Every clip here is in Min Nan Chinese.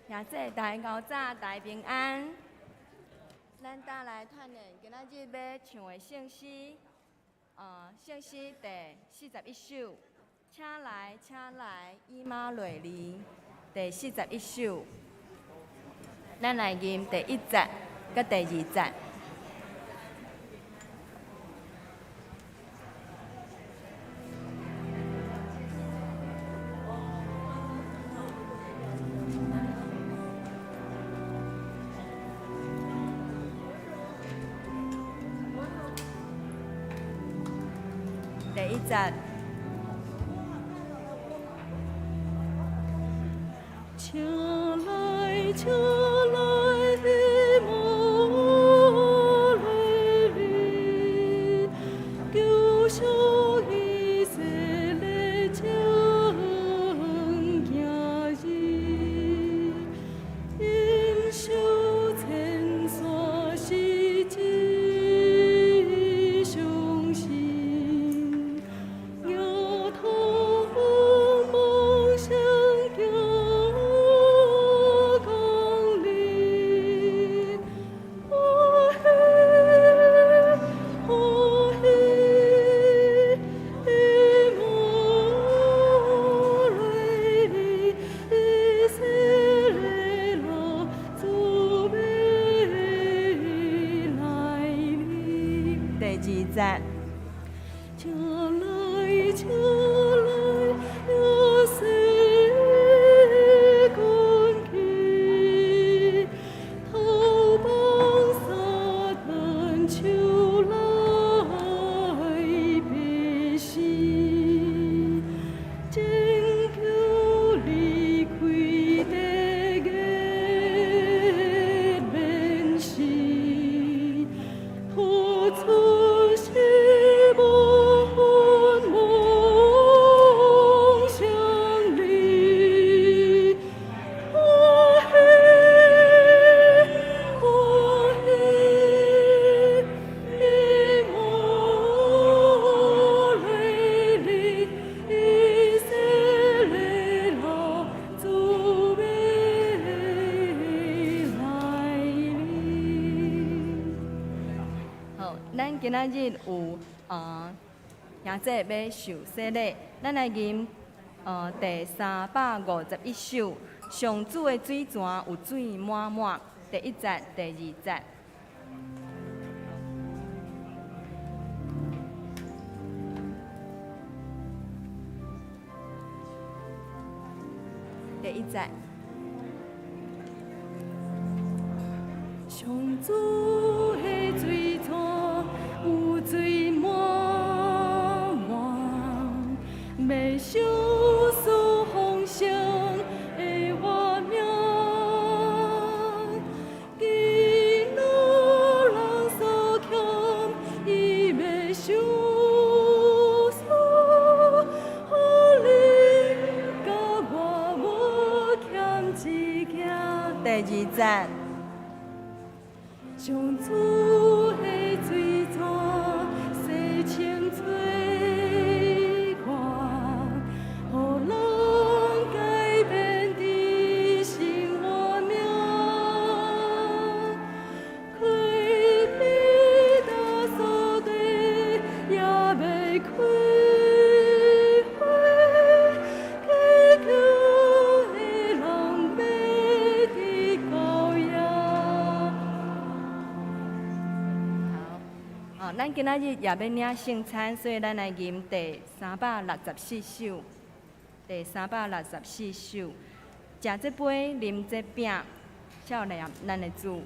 兄姊，大家早，大家平安。咱搭來團練今仔日欲唱的聖詩，聖詩第41首，請來，請來，以馬內利。第41首，咱來吟第一節佮第二節。第一節。請來，請來，以馬內利，救贖以色列正行義，忍受千山是至傷心，額頭夢想行降臨，歡喜歡喜，以馬內利，以色列人主欲來臨。第二節。請來，請來，耶穌軍旗，逃亡撒旦手來必死，拯救離開地獄免死，吐出希望夢想裡，歡喜歡喜，以馬內利，以色列人主欲來臨。好，咱今仔日有兄姊欲受洗禮，咱來吟第351首，上主的水泉有水滿滿，第一節、第二節。第一節。上主的水泉有水滿滿，欲賞賜豐盛的活命。飢餓人所欠，伊欲賞賜，予恁佮我無欠一件。第二節。上主的水泉洗清罪我，予人改變的生活命。開彼大所地也欲開花，祈求的人欲得高雅。好，咱今仔日也欲領聖餐，所以咱來吟第364首。第364首，食這杯，啉這餅，效念咱的主。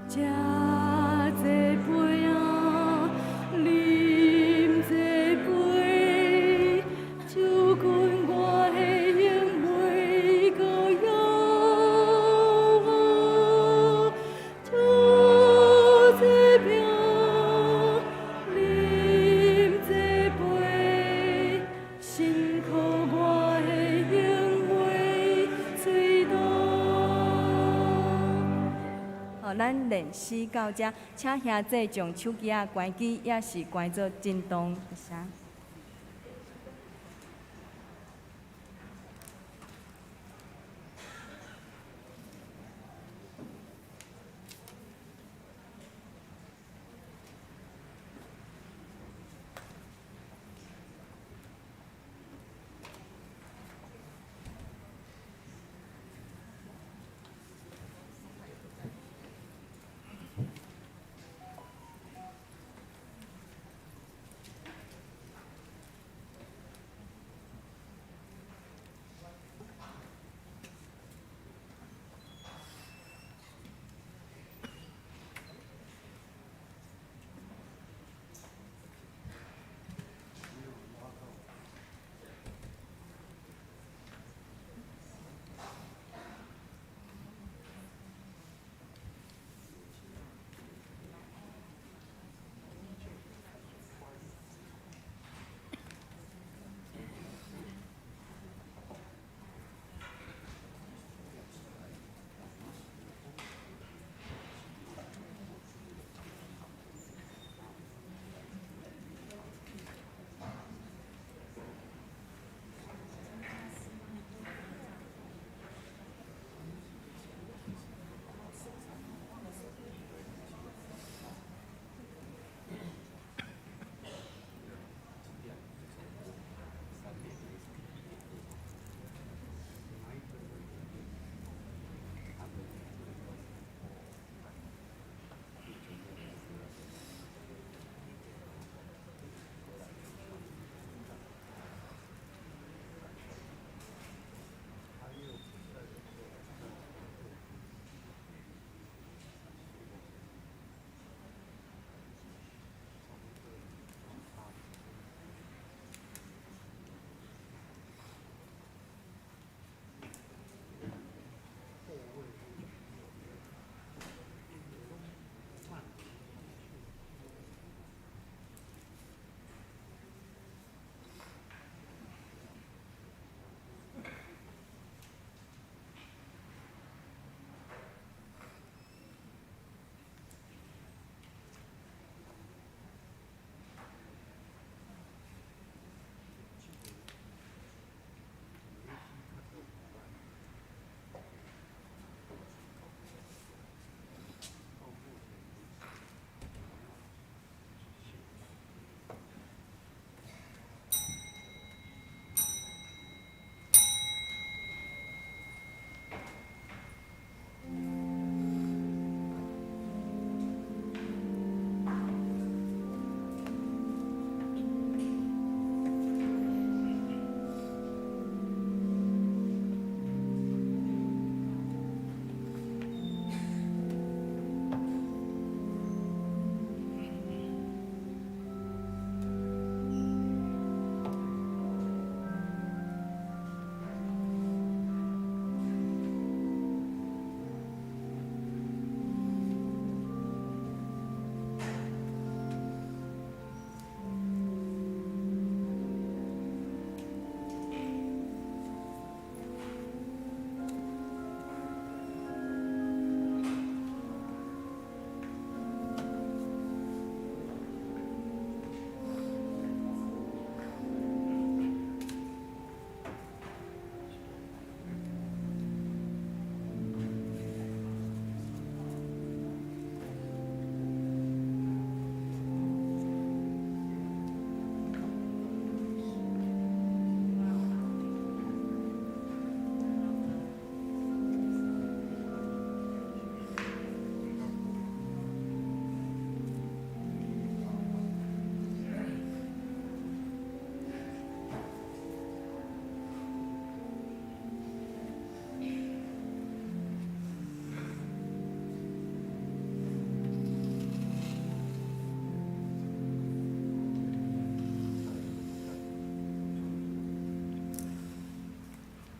食這杯啊，啉這杯，酒灌我的永袂閣枵。食這餅，啉這杯，信靠我的永袂垂落。咱練詩到遮，請兄弟將手機仔關機，抑是關做震動。多謝。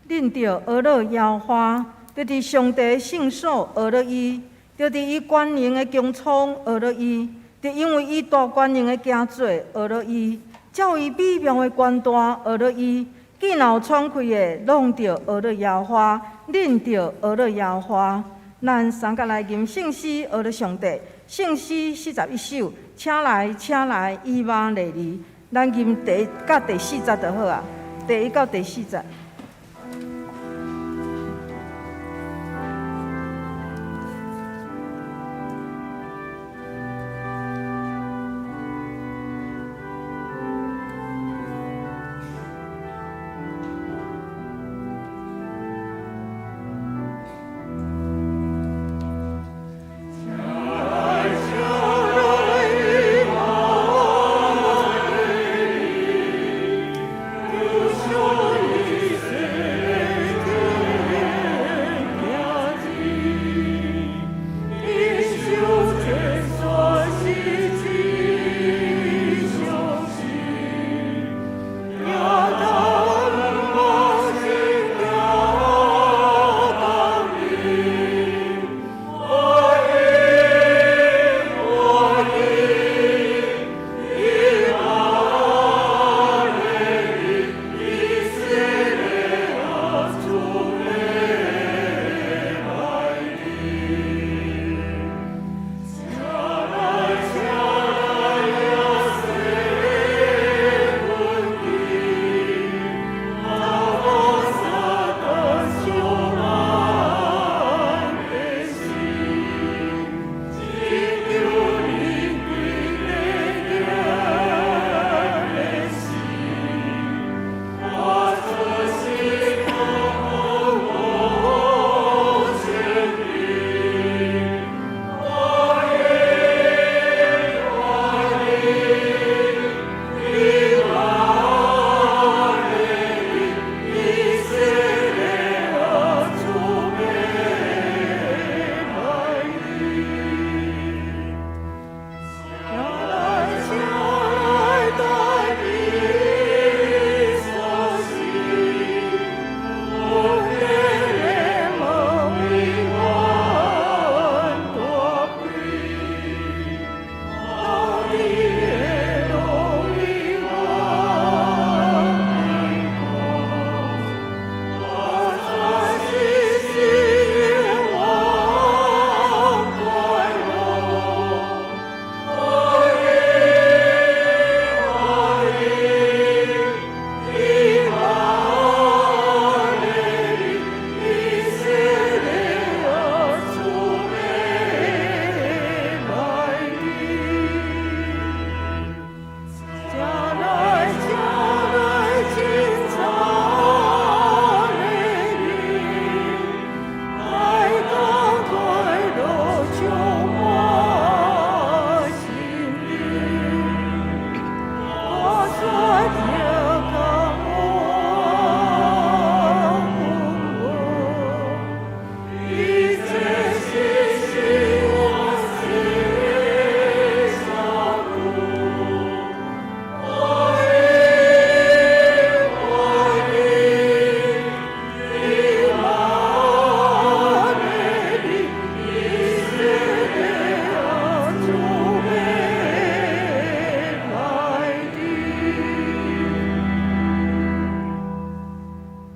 恁著学樂耶和華，著佇上帝聖所學樂伊，著佇伊權能的穹蒼學樂伊，著因為伊大權能的行作學樂伊，照伊美妙的權大學樂伊。見有喘氣的，攏著學樂耶和華，恁著學樂耶和華。咱三个來吟聖詩，學著上帝。聖詩41首，請來，請來，以馬內利。咱吟第一到第四節就好啊，第一到第四節。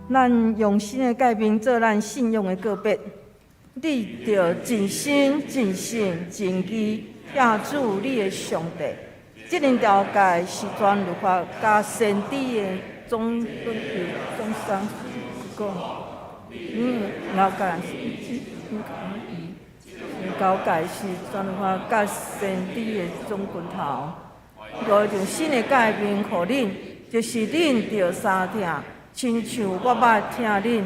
咱用新的誡命做咱信仰的告別。你著盡心、盡性、盡意疼主你的上帝。這兩條誡是全律法佮先知的總論總總講。你了解是？交界是全律法佮先知的總拳頭。我用新的誡命予恁，就是恁著相疼。親像我捌疼恁，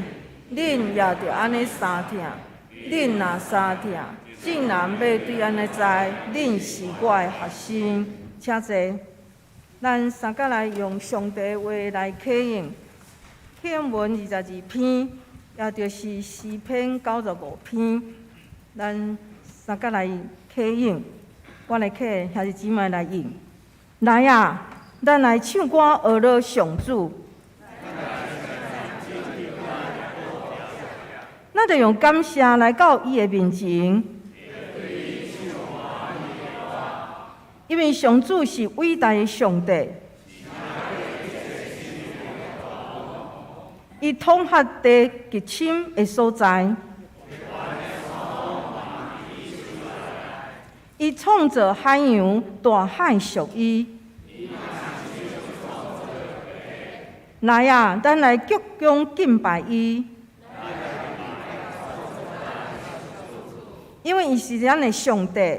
恁也著按呢相疼。恁若相疼，眾人欲對按呢知，恁是我的學生。請坐。咱三個來用上帝話來啟應，啟應文22篇，也就是詩篇95篇。咱三個來啟應，我來啟，兄弟姊妹來應。來啊，咱來唱歌學樂上主。咱著用感謝來到伊的面前，因為上主是偉大的上帝，伊統轄地極深的所在。伊創造海洋，大海屬伊。來啊，咱來鞠躬敬拜伊，因為伊是咱的上帝。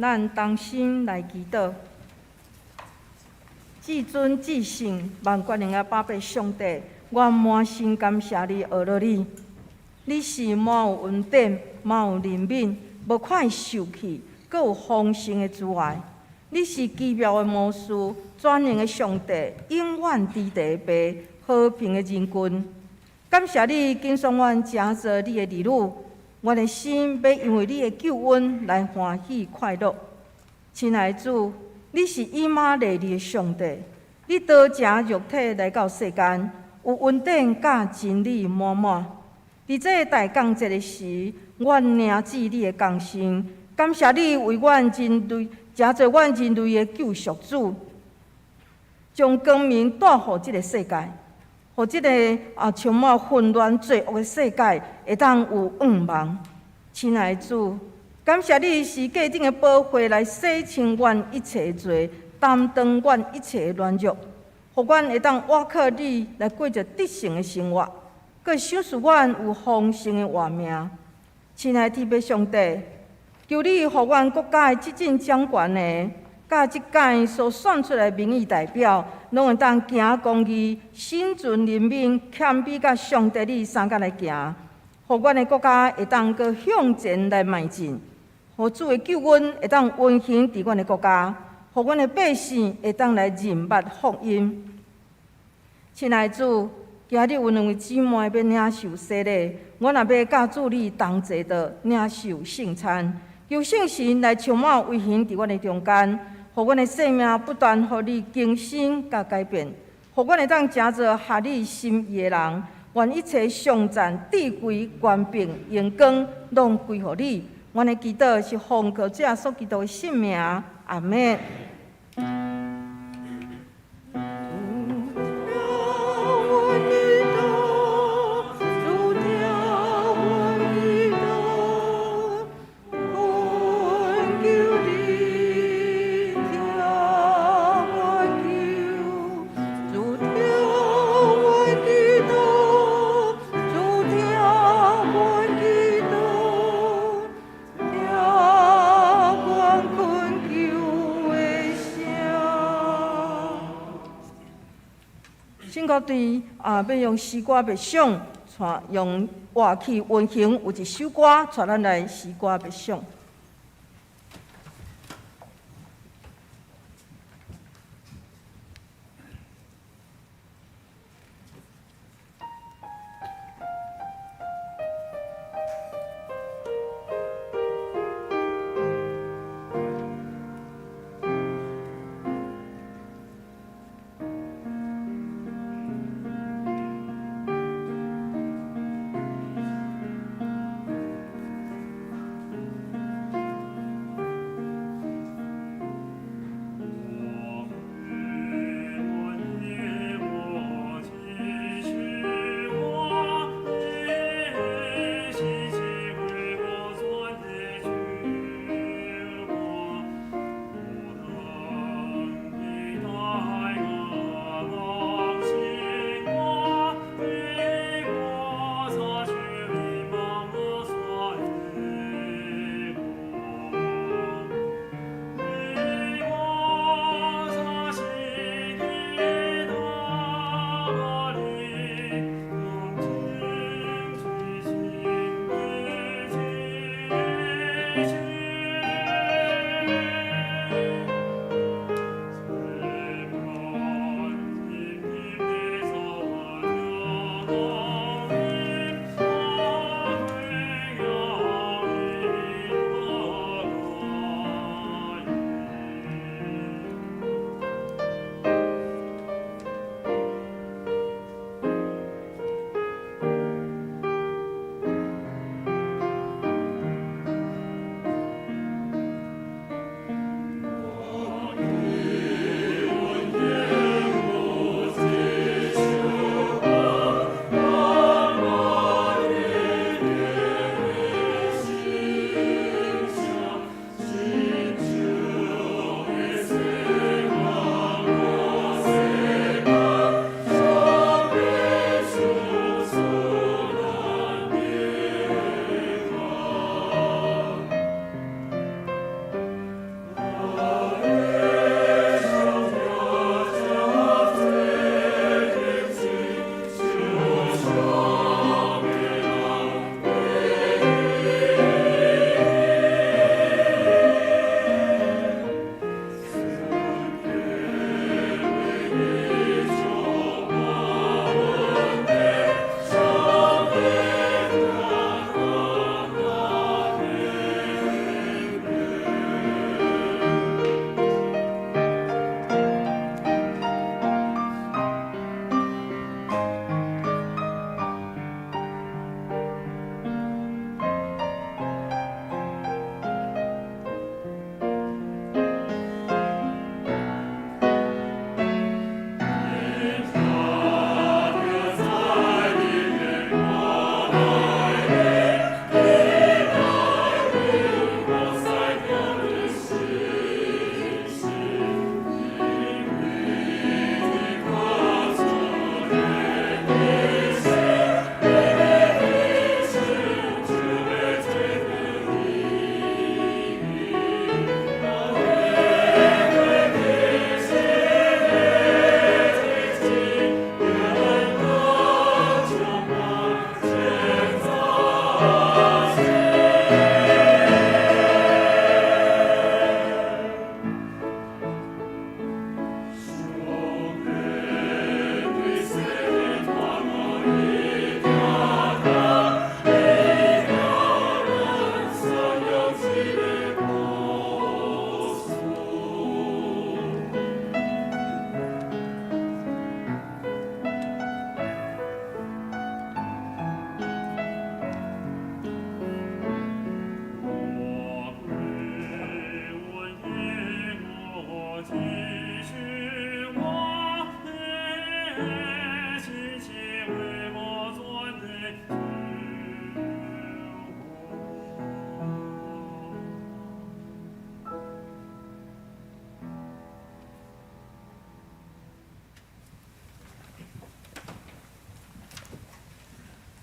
咱同心來祈禱，至尊至聖萬權能的阿爸父上帝，我滿心感謝你，阿樂你，你是滿有恩典、滿有憐憫、無快受氣、閣有豐盛的慈愛。你是奇妙的魔師，全能的上帝，永遠佇地的父，和平的仁君。感謝你，揀選阮成做你的兒女。阮的心欲因為你的救恩來歡喜快樂。親愛的主，你是以馬內利的上帝，你道成肉體來到世間，有恩典佮真理滿滿。佇這个大降節的時，阮領旨你的降生，感謝你為阮人類，成做阮人類的救贖主，將光明帶予這个世界。予這个充滿混亂罪惡的世界會當有盼望。親愛的主，感謝你十架頂的寶血來洗清阮一切的罪，擔當阮一切的軟弱，予阮會當倚靠你來過著得勝的生活，閣賞賜阮有豐盛的活命。親愛的天父上帝，求你予阮國家的執政掌權的，佮這屆所選出來的民意代表，攏會當行公義、心存憐憫、謙卑，佮上帝你相佮來行，予阮的國家會當閣向前來邁進，予主的救恩會當運行佇阮的國家，予阮的百姓會當來認捌福音。親愛的主，今日有兩位姊妹欲領受洗禮，阮也欲佮主你同齊的領受聖餐，求聖神來充滿運行佇阮的中間。予阮的生命不斷予你更新佮改變，予阮會當成做合你心意的人。願一切頌讚、智慧、權柄、榮光，攏歸予你。阮的祈禱是奉靠主耶穌基督的聖名，阿們。聖歌隊啊，欲用詩歌默想，帶用樂器運行，有一首歌，帶咱來詩歌默想。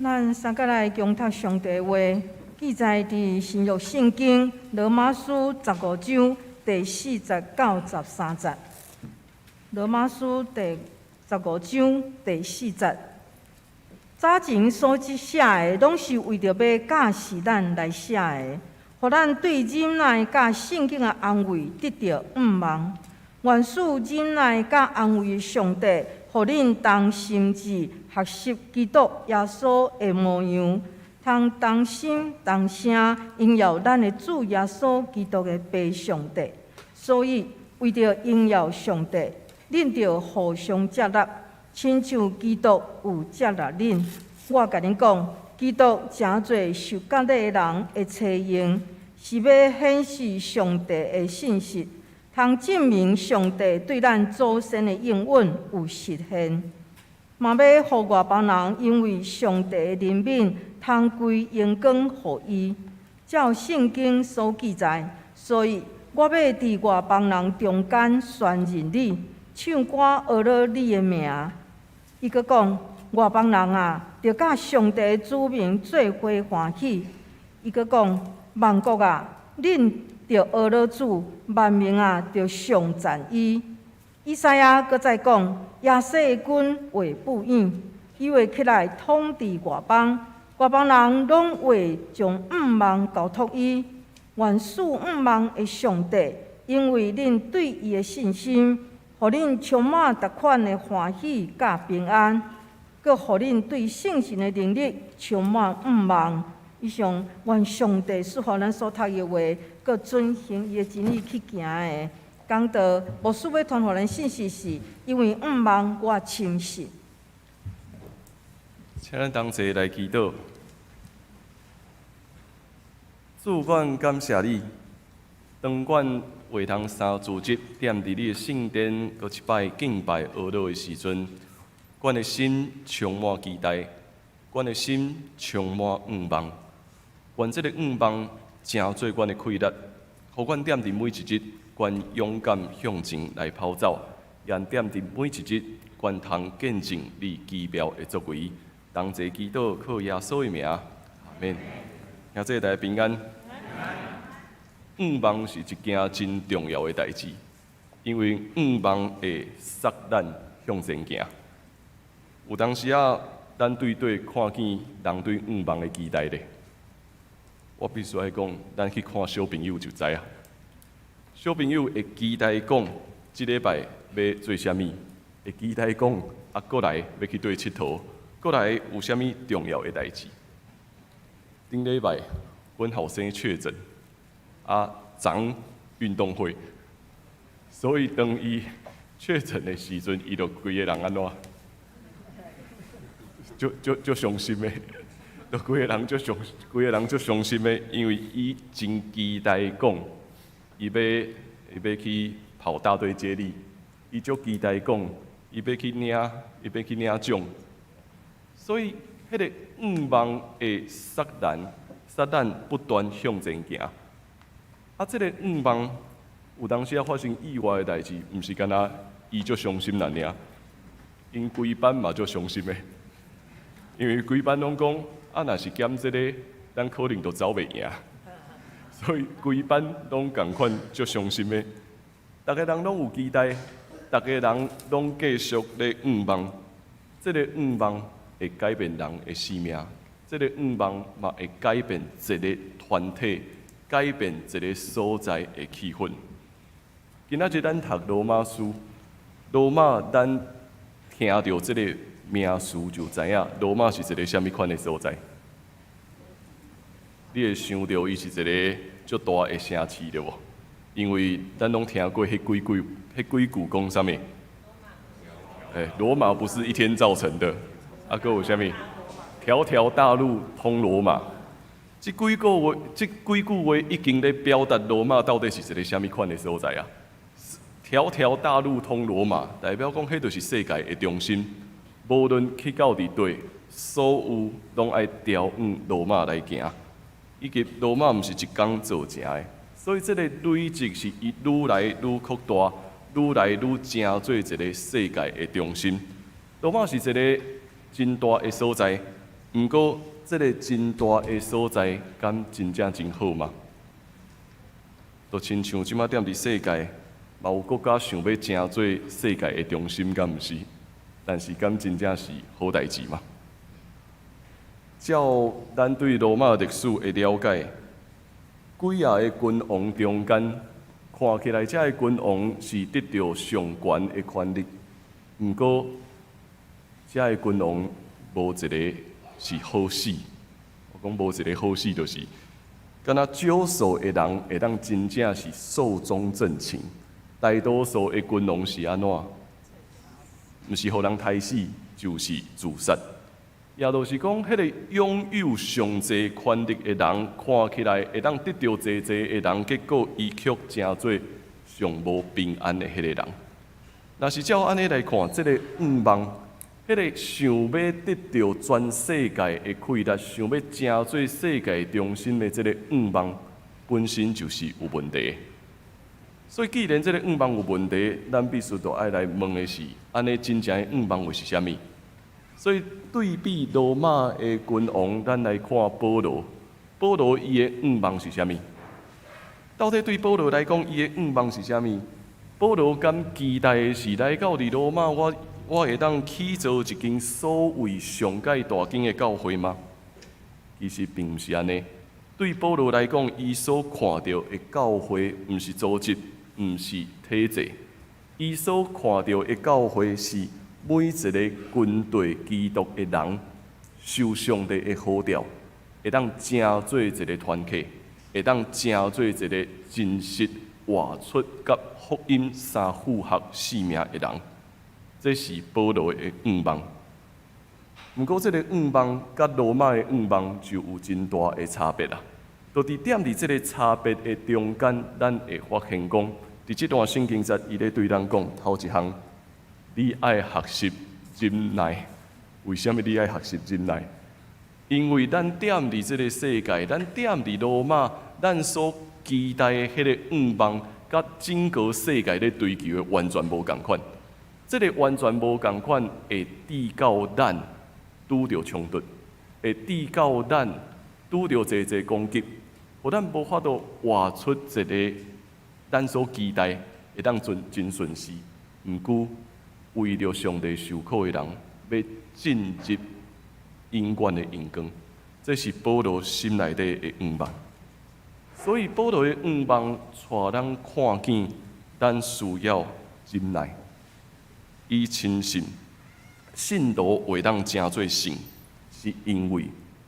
咱三個來共讀上帝話，記載佇新約聖經羅馬書十五章第四節到十三節。羅馬書第十五章第四節，早前所寫的，攏是為著欲教示咱來寫的，予咱對忍耐佮聖經的安慰得著向望。願賜忍耐佮安慰的上帝，予恁同心志學習基督耶穌的模樣，通同心同聲榮耀咱的主耶穌基督的父上帝。所以，為著榮耀上帝，恁著互相接納，親像基督有接納恁。我共恁講，基督成做受割禮的人的差用，是欲顯示上帝的信實，通證明上帝對咱祖先的應允有實現，嘛欲予外邦人因為上帝的憐憫，通歸榮光予伊。照聖經所記載，所以我欲佇外邦人中間宣認你，唱歌呵咾你的名。伊閣講，外邦人啊，著佮上帝的子民做伙歡喜。伊閣講，萬國啊，恁著呵咾主，萬民啊，著頌讚伊。以賽亞閣再講，耶西的根會布遠，伊會起來統治外邦，外邦人攏會將向望交託伊。願賜向望的上帝，因為恁對伊的信心，予恁充滿逐款的歡喜佮平安，閣予恁對聖神的能力充滿向望。以上，願上帝賜予咱所讀的話，閣遵行伊的真理去行的。講道牧師欲傳予咱信息是，因為向望我深信。請咱同齊來祈禱。主，阮感謝你，當阮會通三主日踮佇你的聖殿，閣一擺敬拜呵咾的時陣，阮的心充滿期待，阮的心充滿向望。願這個向望成做阮的氣力，予阮踮佇每一日，阮勇敢向前來跑走；也踮佇每一日，阮通見證你奇妙的作為。同齊祈禱，靠耶穌的名，阿們。兄弟大家平安。向望是一件真重要的代誌，因為向望會促咱向前行。有當時仔，咱對對看見人對向望的期待咧。我必須愛講，咱去看小朋友就知影。小朋友會期待講，這禮拜欲做啥物？會期待講，啊，閣來欲去佗𨑨迌，閣來有啥物重要的代誌？頂禮拜，阮後生確診，啊，昨運動會，所以當伊確診的時陣，伊就規個人按怎？足足足傷心的，就規個人足傷，規個人足傷心的，因為伊真期待講，伊欲去跑大隊接力，伊足期待講，伊欲去領獎，所以彼個向望會促咱，促咱不斷向前行。啊，這個向望有當時仔發生意外的代誌，毋是干焦伊足傷心爾爾，𪜶規班嘛足傷心的，因為規班攏講，啊，若是減這個，咱可能就走袂贏，所以規班攏仝款足傷心的。逐个人攏有期待，逐个人攏繼續咧向望，這個向望會改變人的生命，這個向望嘛會改變一個團體，改變一個所在的氣氛。今仔日咱讀羅馬書，羅馬咱聽著這個名詞就知影，羅馬是一個啥物款的所在。你會想著伊是一個足大的城市對無？因為咱攏聽過彼幾句講啥物？欸，羅馬不是一天造成的。啊，閣有啥物？條條大路通羅馬。這幾句話已經咧表達羅馬到底是一個啥物款的所在啊？條條大路通羅馬，代表講彼就是世界的中心。無論去到佇佗，所有攏愛調往羅馬來行。以及羅馬毋是一工造成的，所以這個累積是伊愈來愈擴大，愈來愈成做一個世界的中心。羅馬是一個真大的所在，毋過，這个真大的所在，敢真正真好嗎？就親像這馬踮佇世界，嘛有國家想欲成做世界的中心，敢毋是？但是敢真正是好代誌嗎？照咱對羅馬歷史的了解，幾仔个君王中間，看起來這个君王是得著上懸的權力，毋過這个君王無一个是好死。我講無一个好死，就是敢若少數的人會當真正是壽終正寢。大多數的君王是按怎？毋是予人刣死，就是自殺。也就是講，彼个擁有上濟權力的人，看起來會當得著濟濟的人，結果伊卻成做上無平安的彼个人。若是照按呢來看，這个願望，彼个想欲得著全世界的氣力，想欲成做世界中心的這个願望，本身就是有問題的。所以，既然這个願望有問題，咱必須著愛來問的是：按呢真正的願望會是啥物？所以對比羅馬的君王，咱來看保羅。保羅伊的願望是啥物？到底對保羅來講，伊的願望是啥物？保羅敢期待的是來到佇羅馬，我會當起造一間所謂上蓋大間的教會嗎？其實並毋是按呢。對保羅來講，伊所看著的教會，毋是組織，毋是體制。伊所看著的教會是每一個跟隨基督的人，受上帝的呼召，會當成做一个團體，會當成做一個真實活出佮福音相符合生命的人。這是保羅的願望。毋過，這个願望佮羅馬的願望就有真大的差別啦。就佇踮佇這个差別的中間，咱會發現講，佇這段聖經節，伊咧對咱講頭一項，你愛學習忍耐。為啥物你愛學習忍耐？因為咱踮佇這个世界，咱踮佇羅馬，咱所期待的彼个願望，佮整個世界咧追求的完全無仝款。這个完全無仝款，會致到咱拄著衝突，會致到咱拄著濟濟攻擊，予咱無法度活出一个咱所期待會當真真順遂。毋過，為著上帝受苦的人，欲進入永遠的榮光，這是保羅心內底的願望。所以保羅的願望，帶咱看見，咱需要忍耐。伊深信，信徒會當成做聖，是因為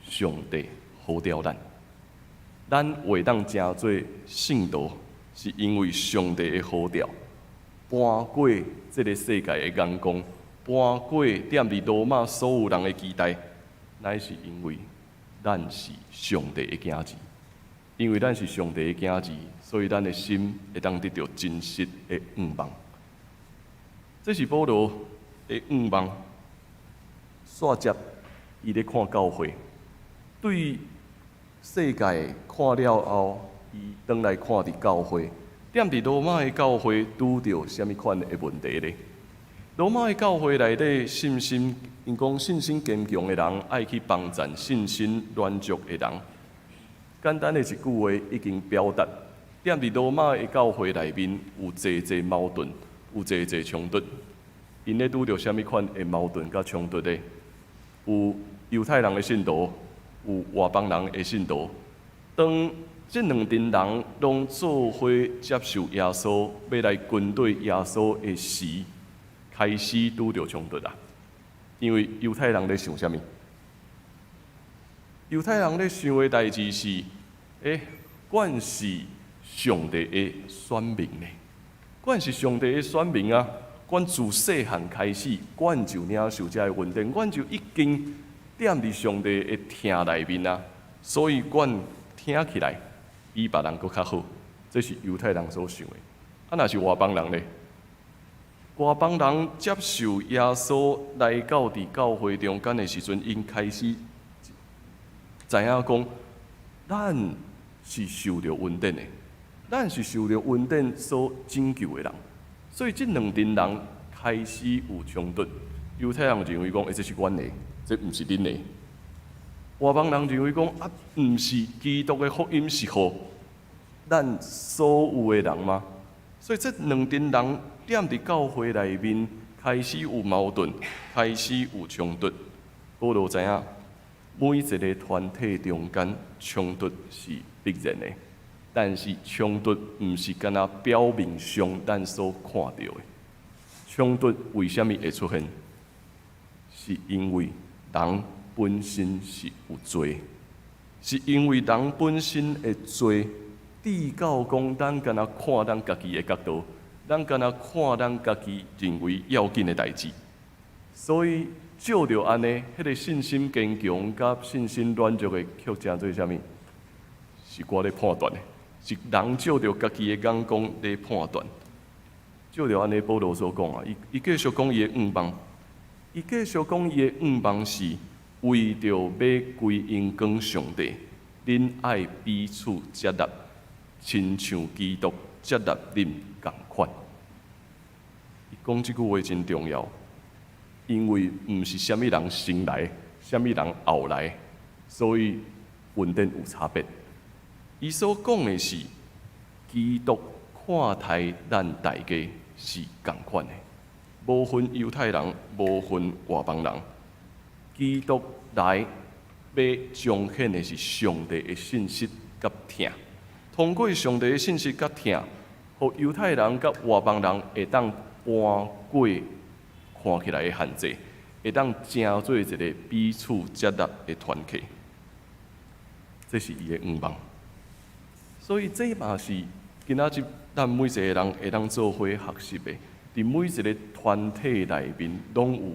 上帝呼召咱。咱會當成做聖徒，是因為上帝的呼召，搬過這个世界的眼光，搬過踮佇羅馬所有人的期待，乃是因為咱是上帝的囝兒。因為咱是上帝的囝兒，所以咱的心會當得著真實的願望。這是保羅的願望。煞接伊咧看教會，對世界看了後，伊轉來看佇教會，踮佇羅馬的教會拄著啥物款的問題咧？羅馬的教會內底信心，𪜶講信心堅強的人愛去幫贊信心軟弱的人。簡單的一句話已經表達，踮佇羅馬的教會內面有濟濟矛盾，有濟濟衝突。𪜶咧拄著啥物款的矛盾佮衝突咧？有猶太人的信徒，有外邦人的信徒。當這兩陣人攏做伙接受耶穌，欲來跟隨耶穌的時，開始拄著衝突啦。因為猶太人咧想啥物？猶太人咧想的代誌是：阮是上帝的選民呢，阮是上帝的選民啊！阮自細漢開始，阮就領受這个恩典，阮就已經踮佇上帝的疼內面啊！所以，阮聽起來比別人閣較好。這是猶太人所想的。啊，若是外邦人咧？外邦人接受耶穌來到佇教會中間的時陣，𪜶開始知影講，咱是受著恩典的，咱是受著恩典所拯救的人。所以，這兩陣人開始有衝突。猶太人認為講，這是阮的，這毋是恁的。外邦人認為講啊，毋是基督的福音是予咱所有的人嗎？所以這兩陣人踮佇教會內面開始有矛盾，開始有衝突。保羅知影，每一個團體中間衝突是必然的，但是衝突毋是干焦表面上咱所看著的。衝突為啥物會出現？是因為人本身是有罪，是因為人本身的罪，至到講咱干焦看咱家己的角度，咱干焦看咱家己認為要緊的代誌，所以照著按呢，彼個信心堅強佮信心軟弱的，卻成做啥物？是我咧判斷的，是人照著家己的眼光咧判斷。照著按呢，保羅所講啊，伊伊繼續講伊的願望，伊繼續講伊的願望是為著欲歸榮光上帝，恁愛彼此接納，親像基督接納恁仝款。伊講這句話真重要，因為毋是啥物人先來，啥物人後來，所以恩典有差別。伊所講的是基督看待咱大家是仝款的，無分猶太人，無分外邦人。基督來欲彰顯的是上帝的信實佮疼，通過上帝的信實佮疼，予猶太人佮外邦人會當搬過看起來的限制，會當成做一個彼此接納的團體。這是伊的願望。所以這嘛是今仔日咱每一個人會當做伙學習的。佇每一個團體內面，攏有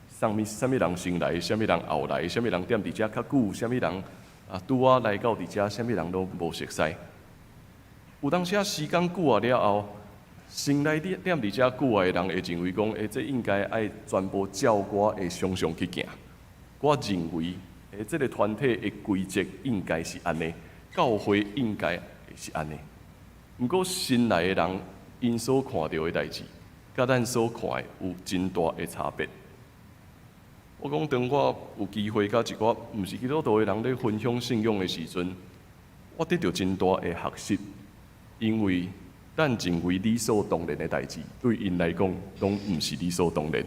啥物啥物人先來，啥物人後來，啥物人踮佇遮較久，啥物人啊拄仔來到佇遮，啥物人攏無熟似。有當時仔時間久啊了後，先來踮踮佇遮久的人會認為講，欸，這應該愛全部照我的想象去行。我認為，欸，這個團體的規則應該是按呢，教會應該是按呢。毋過新來的人，𪜶所看著的代誌，佮咱所看的有真大的差別。我講，當我有機會佮一寡毋是基督徒的人咧分享信仰的時陣，我得著真大的學習，因為咱認為理所當然的代誌，對𪜶來講，攏毋是理所當然。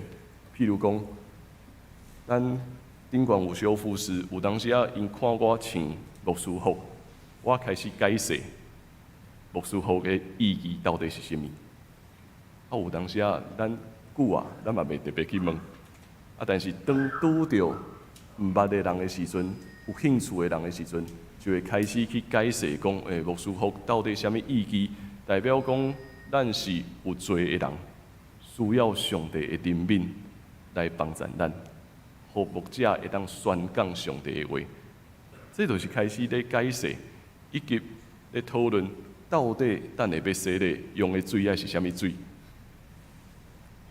譬如講，咱頂懸有小牧師，有當時仔𪜶看我穿牧師服，我開始解釋牧師服的意義到底是啥物。啊，有當時仔咱久啊，咱嘛袂特別去問。啊，但是當拄著毋捌的人的時陣，有興趣的人的時陣，就會開始去解釋講，欸，牧師服到底啥物意義？代表講咱是有罪的人，需要上帝的憐憫來幫助咱，予牧者會當宣講上帝的話。這就是開始咧解釋，以及咧討論到底等下欲洗禮用的水愛是啥物水。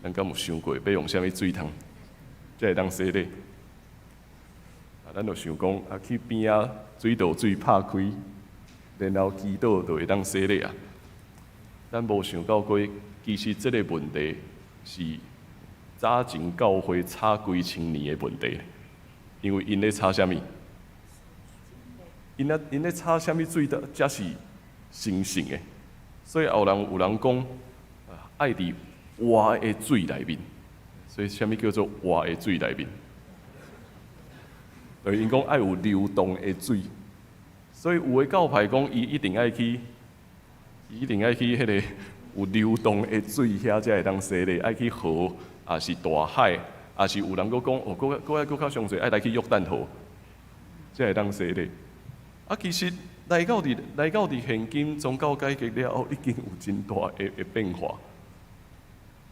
咱敢有想過欲用啥物水通才會當洗禮？啊，咱就想講啊，去邊仔水道水拍開，然後祈禱就會當洗禮啊。咱無想到過，其實這個問題是早前教會吵幾千年的問題，因為𪜶咧吵啥物？𪜶啊，𪜶咧吵啥物水的，才是神聖的。所以後人有人講，愛佇活的水內面。所以，啥物叫做活的水內面？對，𪜶講愛有流動的水。所以有的教派講，伊一定愛去，伊一定愛去彼個有流動的水遐，才會當洗禮。愛去河，抑是大海，抑是有人閣講，哦，閣閣愛閣較傷濟，愛來去約旦河，才會當洗禮。啊，其實來到佇現今宗教改革了後，已經有真大的變化。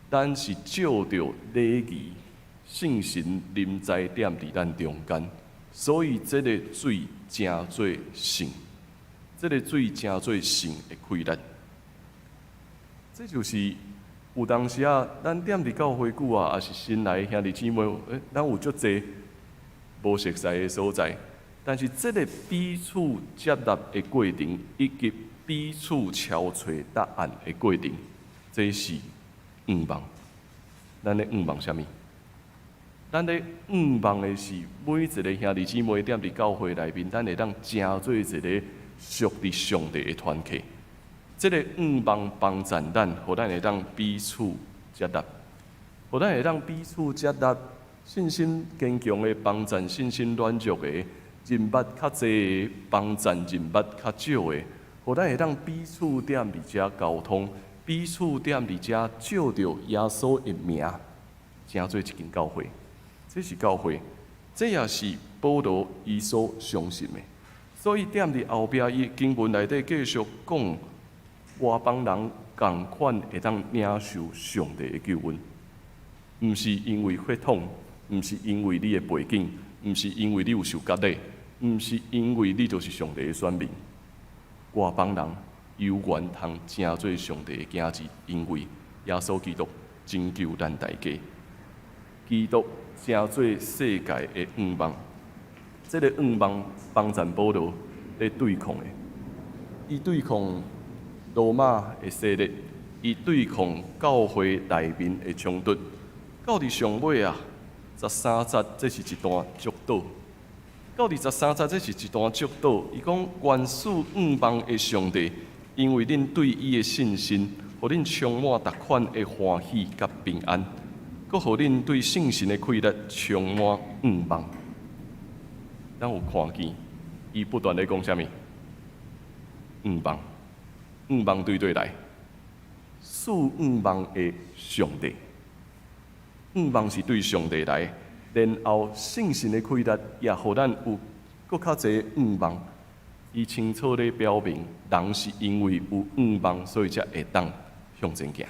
咱是照著禮儀、聖神臨在踮佇咱中間，所以這個水成做聖，這個水成做聖的氣力。這就是有當時仔，咱踮佇教會久啊，抑是新來兄弟姊妹，欸，咱有足濟無熟似的所在，但是這個彼此接納的過程，以及彼此敲揣答案的過程，這是願望。咱的願望啥物？咱咧向望的是每一个兄弟姊妹踮佇教會內面，咱會當成做一个屬佇上帝的團體。這个向望幫贊咱，予咱會當彼此接納，予咱會當彼此接納，信心堅強的幫贊信心軟弱的，人脈較濟的幫贊人脈較少的，予咱會當彼此踮佇遮溝通，彼此踮佇遮藉著耶穌的名，成做一間教會。這是教會，這也是保羅伊所相信的。所以踮佇後壁，伊經文內底繼續講，外邦人仝款會當領受上帝的救恩，毋是因為血統，毋是因為你的背景，毋是因為你有受割禮，毋是因為你就是上帝的選民。外邦人有緣通成做上帝的囝兒，因為耶穌基督拯救咱大家。基督成做世界的向望，這个向望幫贊保羅咧對抗的，伊對抗羅馬的勢力，伊對抗教會內面的衝突。到佇上尾啊，十三節，這是一段祝禱。到佇十三節，這是一段祝禱。伊講願賜向望的上帝，因為恁對伊的信心，予恁充滿逐款的歡喜佮平安。閣予恁對聖神的氣力充滿向望。咱有看見，伊不斷咧講啥物？向望，向望對佗來？賜向望的上帝，向望是對上帝來，然後聖神的氣力也予咱有閣較濟向望。伊清楚咧表明，人是因為有向望，所以才會當向前行。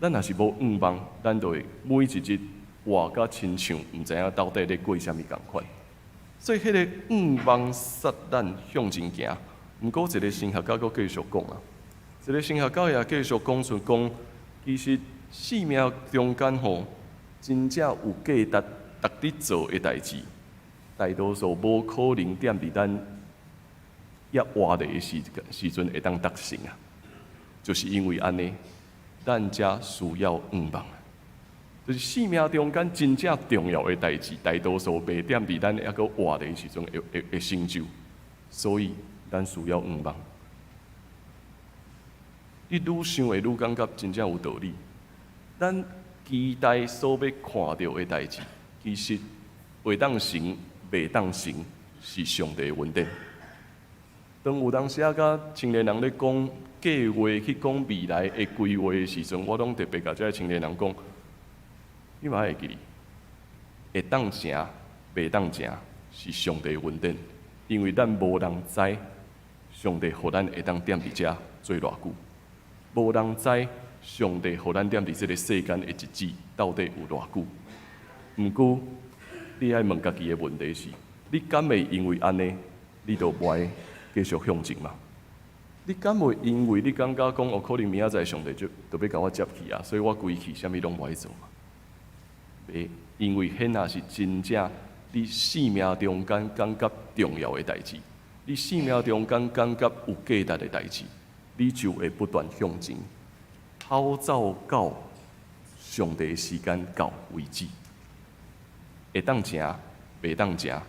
咱若是無向望，咱就會每一日活甲親像毋知影到底咧過啥物仝款。所以，彼个向望使咱向前行。毋過，一个神學家閣繼續講啊，一个神學家也繼續講出講，其實生命中間吼，真正有價值、值得做的代誌，大多數無可能踮佇咱猶活著的時陣會當達成啊。就是因為按呢，咱才需要向望，就是生命中間真正重要的代誌，大多數袂踮佇咱猶閣活著的時陣會成就，所以咱需要向望。你愈想會愈感覺真正有道理。咱期待所欲看著的代誌，其實會當成，袂當成，是上帝的恩典。當有當時仔佮青年人咧講計劃，去講未來的規劃的時陣，我攏特別共這个青年人講，你嘛愛會記得，會當成，袂當成，是上帝的恩典，因為咱無人知上帝予咱會當踮佇遮做偌久，無人知上帝予咱踮佇這个世間的日子到底有偌久。毋過，你愛問家己的問題是：你敢會因為按呢，你就無愛繼續向前嗎？你敢會因為你感覺講哦，可能明仔載上帝就欲共我接去啊，所以我規氣啥物攏無愛做嘛？袂，因為彼若是真正你生命中間感覺重要的代誌，你生命中間感覺有價值的代誌，你就會不斷向前，跑走到上帝的時間到為止。會當成，袂當成，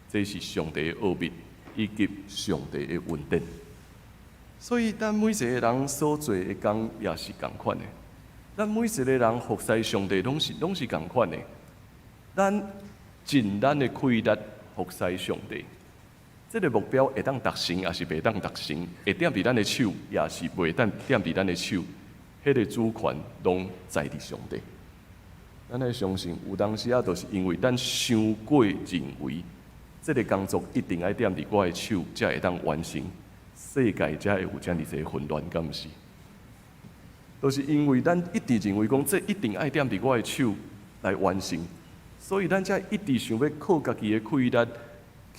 這是上帝的奧秘，以及上帝的恩典。所以，咱每一个人所做的工也是仝款的。咱每一个人服侍上帝，攏是仝款的。咱盡咱的氣力服侍上帝，這个目標會當達成，抑是袂當達成？會踮佇咱的手，抑是袂當踮佇咱的手？彼个主權攏在佇上帝。咱愛相信，有當時仔，就是因為咱傷過認為，這个工作一定愛踮佇我的手，才會當完成，世界才會有遮爾濟混亂，敢毋是？就是因為咱一直認為講，這一定愛踮佇我的手來完成，所以咱才一直想欲靠家己的氣力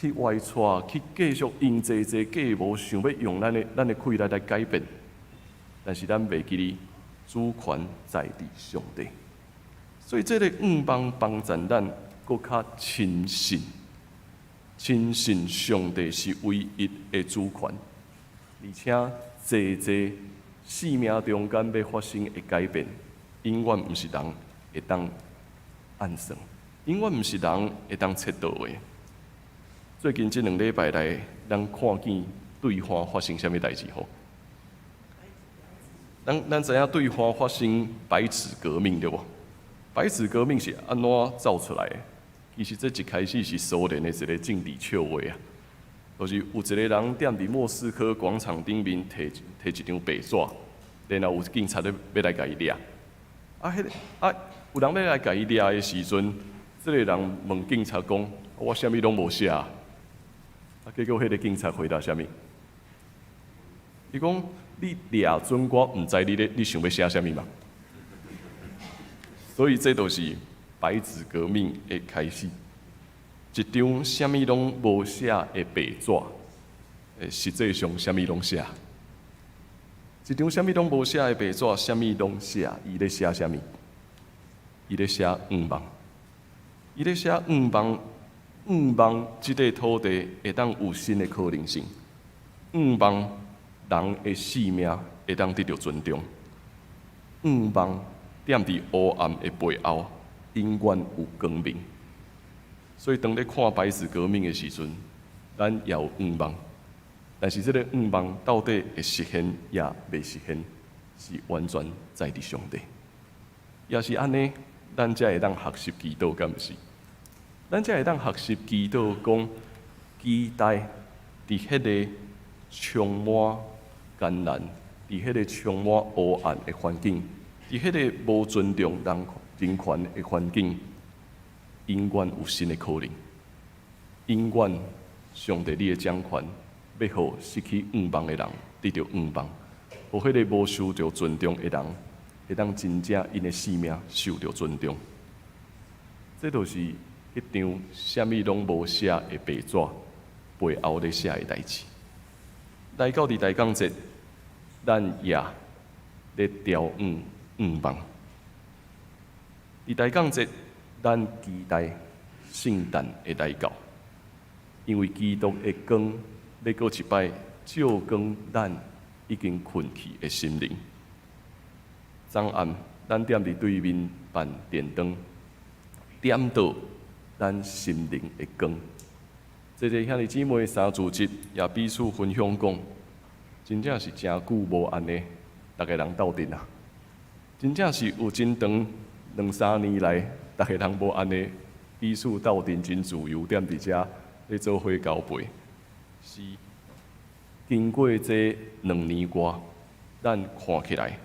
去歪掣，去繼續用濟濟計謀，想欲用咱的氣力來改變。但是咱袂記得主權在佇上帝，所以這个向望幫助咱閣較深信，深信上帝是唯一的主權，而且濟濟生命中間欲發生的改變，永遠毋是人會當按算。永遠毋是人會當測度的。最近這兩禮拜來，咱看見對岸發生啥物代誌吼？咱知影對岸發生白紙革命對無？白紙革命是按怎走出來的？其實這一開始是蘇聯的一個政治笑話啊，就是有一個人踮佇莫斯科廣場頂面提提一張白紙，然後有警察咧欲來共伊掠。啊，彼個啊，有人欲來共伊掠的時陣，這個人問警察講：我啥物攏無寫。啊，結果彼個警察回答啥物？伊講：你掠準我，毋知你咧，你想欲寫啥物嘛？所以這就是白紙革命的開始。一張啥物攏無寫的白紙，實際上啥物攏寫。一張啥物攏無寫的白紙，啥物攏寫，伊咧寫啥物？伊咧寫願望。伊咧寫願望，願望這塊土地會當有新的可能性。願望人的性命會當得著尊重。願望踮佇黑暗的背後，永遠有光明。所以當咧看白紙革命的時陣，咱也有願望。但是這个願望到底會實現抑袂實現，是完全在佇上帝。也是按呢，咱才會當學習祈禱，敢毋是？咱才會當學習祈禱，講期待佇彼个充滿艱難、佇彼个充滿黑暗的環境，佇彼个無尊重人人權的環境，永遠有新的可能。永遠，上帝你的掌權，欲予失去願望的人得著願望，予彼个無受著尊重的人，會當真正𪜶的性命受著尊重。這就是彼張啥物攏無寫的白紙背後咧寫的代誌。來到佇大江節，咱也咧調往願望。佇大江節，咱期待聖誕會來到，因為基督的光欲閣一擺照光咱已經睏去的心靈。昨暗，咱踮佇對面辦電燈，點著咱心靈的光。這個兄弟姊妹三主日也彼此分享講，真正是誠久無按呢，逐家人鬥陣啊！真正是有真長兩三年來，逐家人無按呢彼此鬥陣，真自由，踮佇遮咧做伙交陪。是經過這兩年外，咱看起來，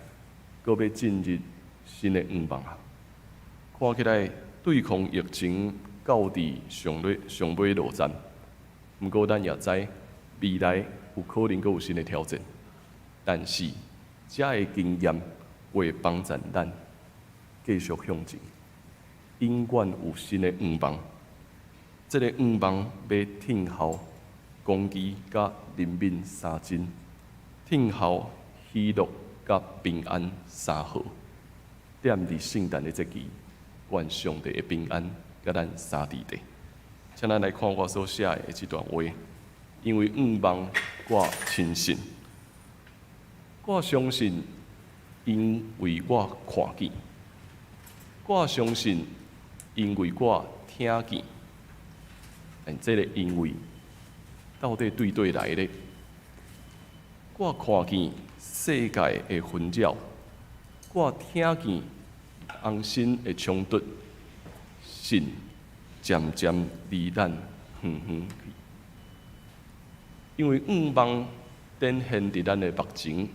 閣欲進入新的願望啊！看起來對抗疫情到佇上尾上尾落站，毋過咱也知未來有可能閣有新的挑戰。但是，遮的經驗會幫助咱繼續向前，永遠有新的願望。這個願望欲聽候公義佮憐憫三真，聽候喜樂佮平安三和。踮佇聖誕的節期，願上帝的平安佮咱三佇地。請咱來看我所寫的這段話，因為願望我深信，我相信，因為我看見，我相信，因為我聽見。但這個因為到底對佗來咧？我看見世界的紛擾，我聽見人心的衝突，信漸漸離咱遠遠去。因為願望展現佇咱的目前，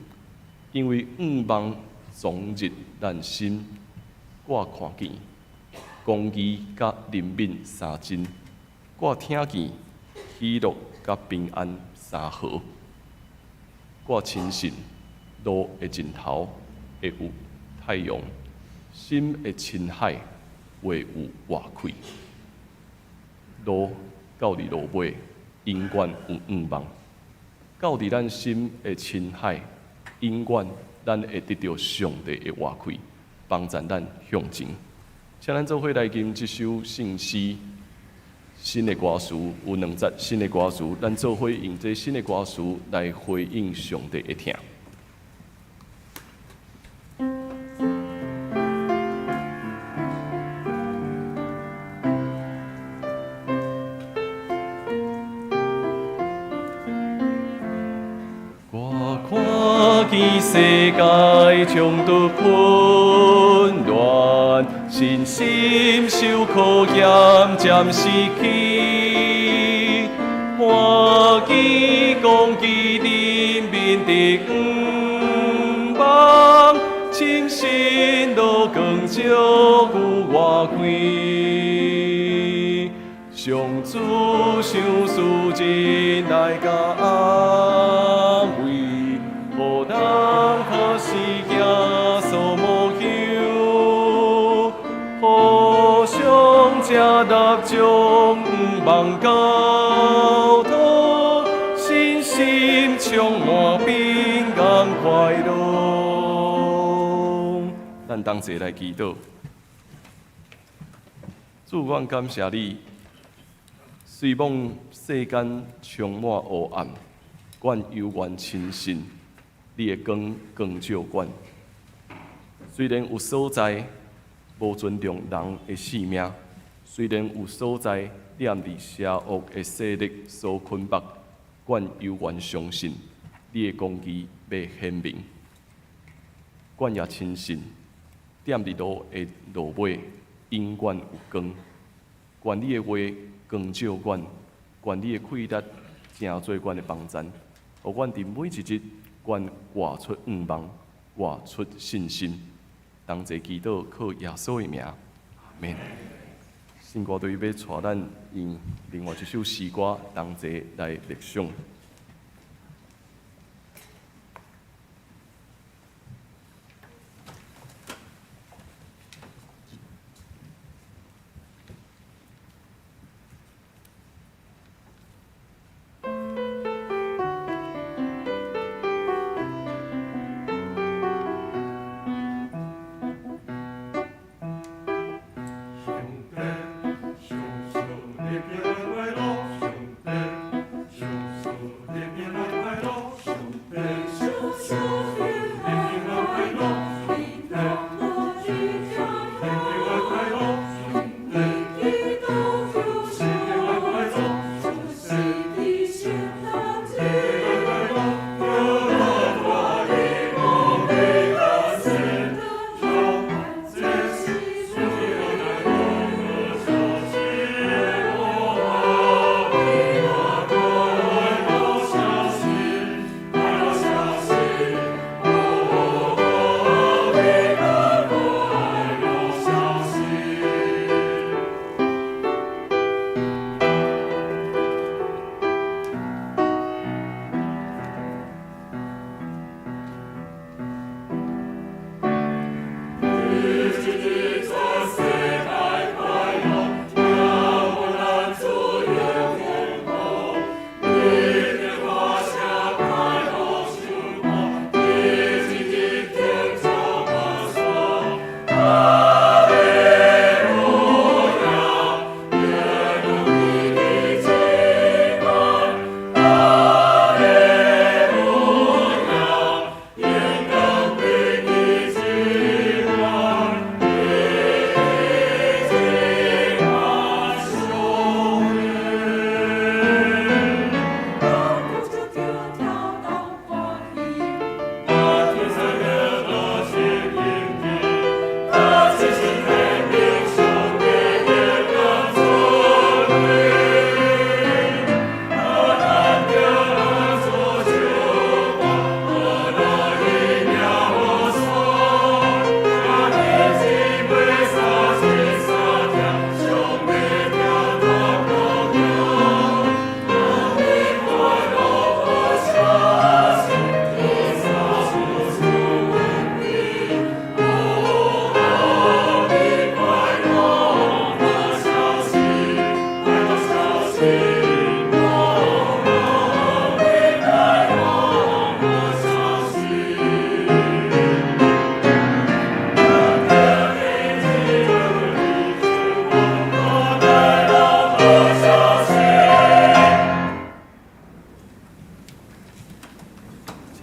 因為願望藏入咱心，我看見公義佮憐憫三真，我聽見喜樂佮平安三和，我深信路的盡頭會有太陽，心的深海會有活氣。路到佇路尾，永遠有願望；到佇咱心的深海，永遠咱會得著上帝的活氣，幫助咱向前。請咱做伙來吟這首聖詩，新的歌詞有兩節新的歌詞，咱做伙用這新的歌詞來回應上帝的疼。世界衝突混亂，身心受考驗暫時去，歡喜光景頂面的向望，深信路光照阮活開。上主賞賜仁愛佮安慰，予人何時行所無憂，互相接納將望交託，身心充滿平安快樂。咱同齊來祈禱，主，阮感謝你。雖罔世間充滿黑暗，阮猶原深信你的光光照阮。雖然有所在無尊重人的性命，雖然有所在踮佇邪惡的勢力所捆縛，阮猶原相信你的公義欲顯明。阮也深信，踮佇路的路尾，永遠有光。願你的話光照阮，願你的氣力成做阮的幫贊，予阮佇每一日，阮活出向望，活出信心。同齊祈禱，靠耶穌的名，阿們。聖歌隊欲帶咱用另外一首詩歌，同齊來默想。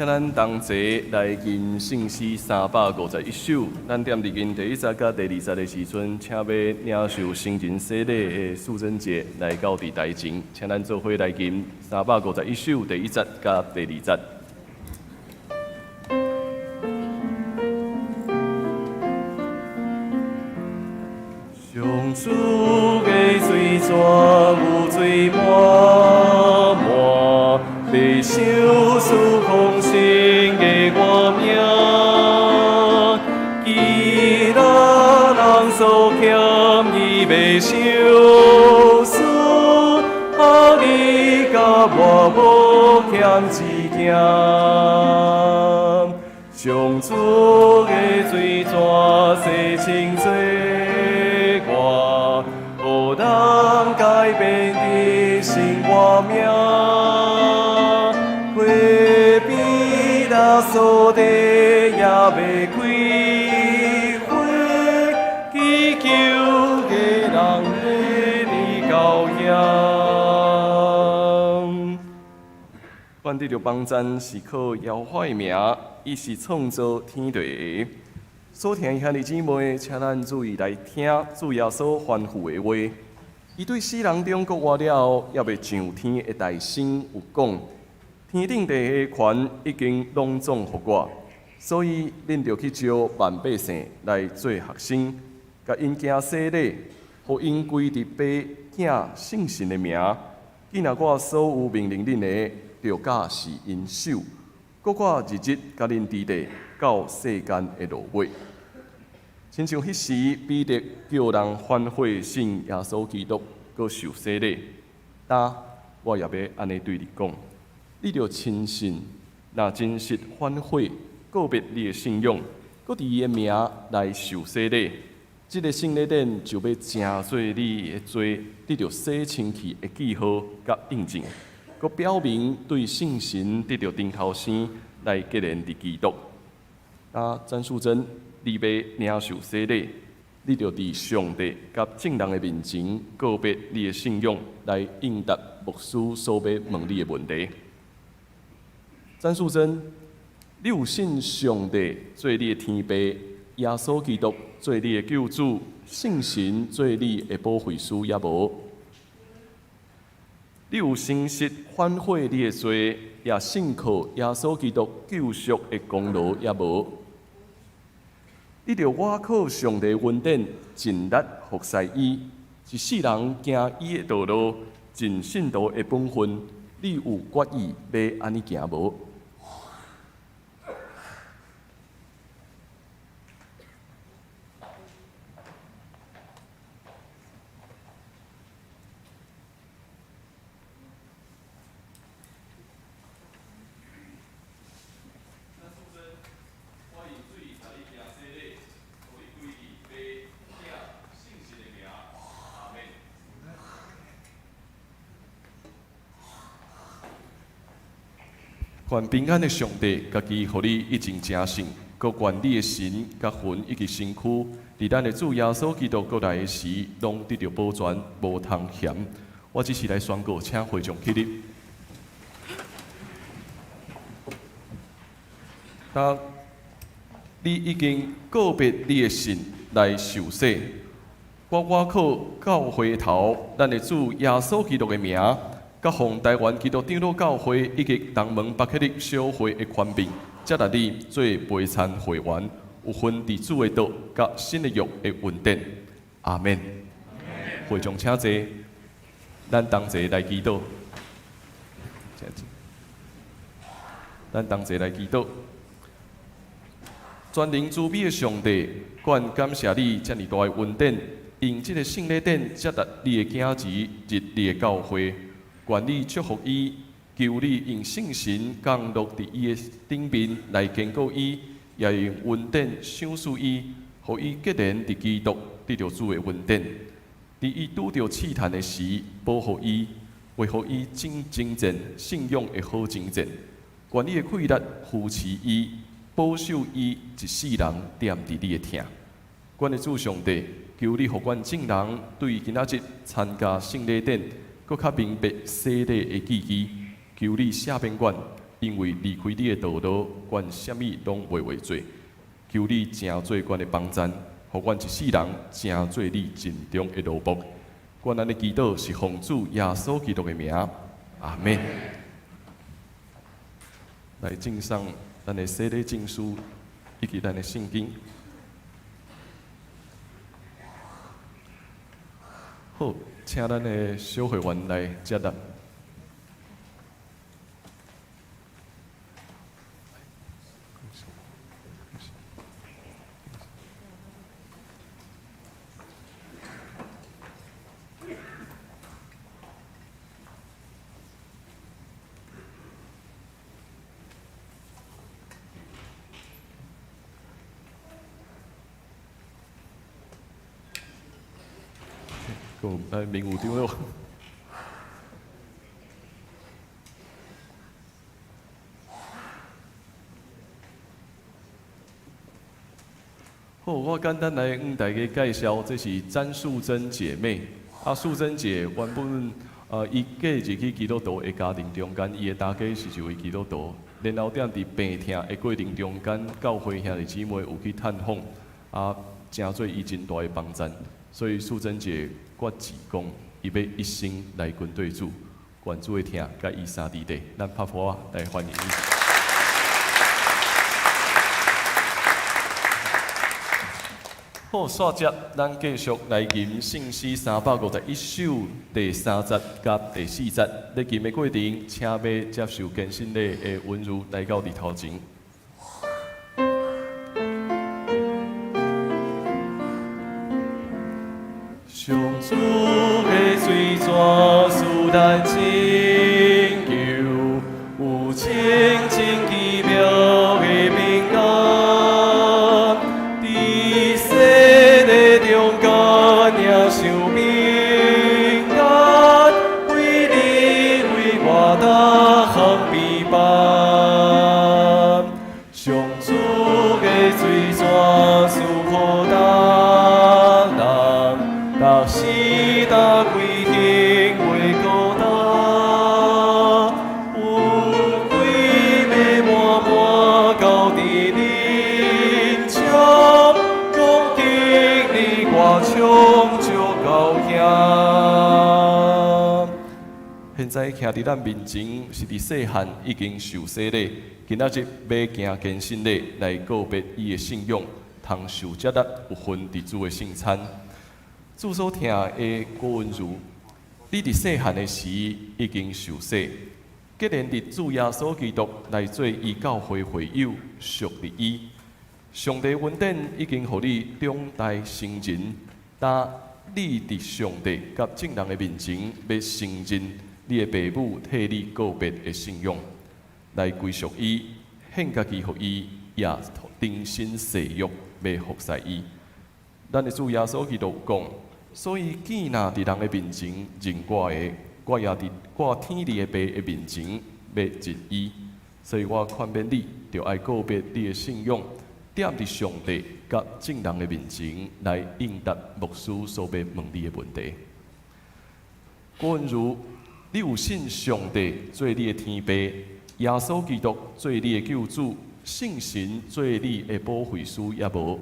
請咱同齊來吟聖詩351首。咱踮佇吟第一節佮第二節的時陣，請欲領受聖人洗禮的素貞姐來到佇台前，請咱做伙來吟351首第一節佮第二節。上主的水泉有水滿滿，欲賞賜豐盛的我命。其他人所欠伊袂賞賜，啊你佮我無欠一件。上主的水泉洗清罪我，予人改變的生活命。花比那所地也袂開花，祈求的人會到遐。阮得著幫贊是靠耶和華的名，伊是創造天地的。所聽的兄弟姊妹，請咱注意來聽主耶穌吩咐的話。伊對死人中復活了後，猶未上天的大聲有講：天頂地下的權已經攏總予我，所以恁著去招萬百姓來做學生，共𪜶行洗禮，予𪜶歸佇爸、囝、聖神的名。囝若我所有命令恁的，著教示𪜶守。閣我日日佮恁佇咧，到世間的落尾。親像彼時彼得叫人反悔信耶穌基督，閣受洗禮。今我也欲按呢對你講，你著深信，若真實反悔，告別你的信仰，閣佇伊的名來受洗禮，這个聖禮典就欲成做你的罪得著洗清氣的記號佮印證，閣表明對聖神得著頂頭生來結連佇基督。啊，詹素貞，你欲領受洗禮，你著佇上帝佮眾人的面前告別你的信仰，來應答牧師所欲問你的問題。詹素貞，你有信上帝做你的天父，耶穌基督做你的救主，聖神做你的保惠師，抑無？你有誠實反悔你的罪，也信靠耶穌基督救贖的功勞，抑無？你著倚靠上帝恩典，盡力服侍伊，一世人行伊的道路，盡信徒的本分。你有決意欲按呢行無？願平安的上帝，家己予你以前成聖，閣願你的神佮魂以及身軀，佇咱的主耶穌基督閣來的時，攏得著保全，無通嫌。我只是來宣告，請會眾起立。當你已經告別你的信來受洗，我倚靠教會頭，咱的主耶穌基督的名，佮奉台灣基督長老教會以及東門巴克利小會的權柄，接納你做陪餐會員，有份佇主的道佮新的約的恩典。阿們。會眾請坐，咱同齊來祈禱。請坐。咱同齊來祈禱。全能慈悲的上帝，阮感謝你遮爾大的恩典，用這个聖禮典接納你的囝兒入你的教會。願你祝福伊，求你用聖神降落佇伊的頂面來堅固伊，也用恩典賞賜伊，予伊結連佇基督得著主的恩典。佇伊拄著試探的時，保護伊，維護伊真征戰信仰的好征戰。願你的氣力扶持伊，保守伊一世人踮佇你的疼。阮的主上帝，求你予阮眾人對今仔日參加聖禮典，閣較明白洗禮的意義。求你赦免阮，因為離開你的道路，阮啥物攏袂會做。求你成做阮的幫贊，予阮一世人成做你盡忠的奴僕。阮按呢祈禱是奉主耶穌基督的名，阿們。來敬上咱的洗禮證書以及咱的聖經。好，請咱的小會員來接納。來明有長老。好，我簡單來向大家介紹，這是詹素貞姐妹。啊，素貞姐原本，伊嫁入去基督徒的家庭中間，伊的大家是一位基督徒。然後踮佇病痛的過程中間，教會兄弟姊妹有去探訪，啊，成做伊真大的幫贊。所以素貞姐決志講，伊欲一生來跟綴主，願主的疼佮伊相佇咧，咱拍噗仔來歡迎伊。好，煞接咱繼續來吟聖詩351首第三節佮第四節。咧吟的過程，請欲接受堅振禮的文如來到佇頭前。上主的水泉使咱拯救，有清淨奇妙的平安，佇世的中間領受平安，為你為我逐項備辦。上主的水泉賜予逐人，逐時逐規行袂孤單，有幾暝滿滿交佇恁中，講經你我充足夠兄。現在徛佇咱面前是佇細漢已經受洗禮，今仔日欲行堅振禮來告別伊的信仰，通受接納有份佇主的聖餐。主所疼的郭文如，你佇細漢的時已經受洗，既然佇主耶穌基督來做伊教會會友，屬佇伊，上帝恩典已經予你長大成人，但你佇上帝佮眾人的面前，欲承認你的爸母替你告別的信仰，來歸屬伊，獻家己予伊，也重新誓約欲服侍伊。咱的主耶穌基督有講，所以囝若佇人的面前認我的，我也佇我天地的爸的面前欲認伊。所以我勸勉你，著愛告別你的信仰，踮佇上帝佮眾人的面前來應答牧師所欲問你的問題。郭文如，你有信上帝做你的天父，耶穌基督做你的救主，聖神做你的保惠師，抑無？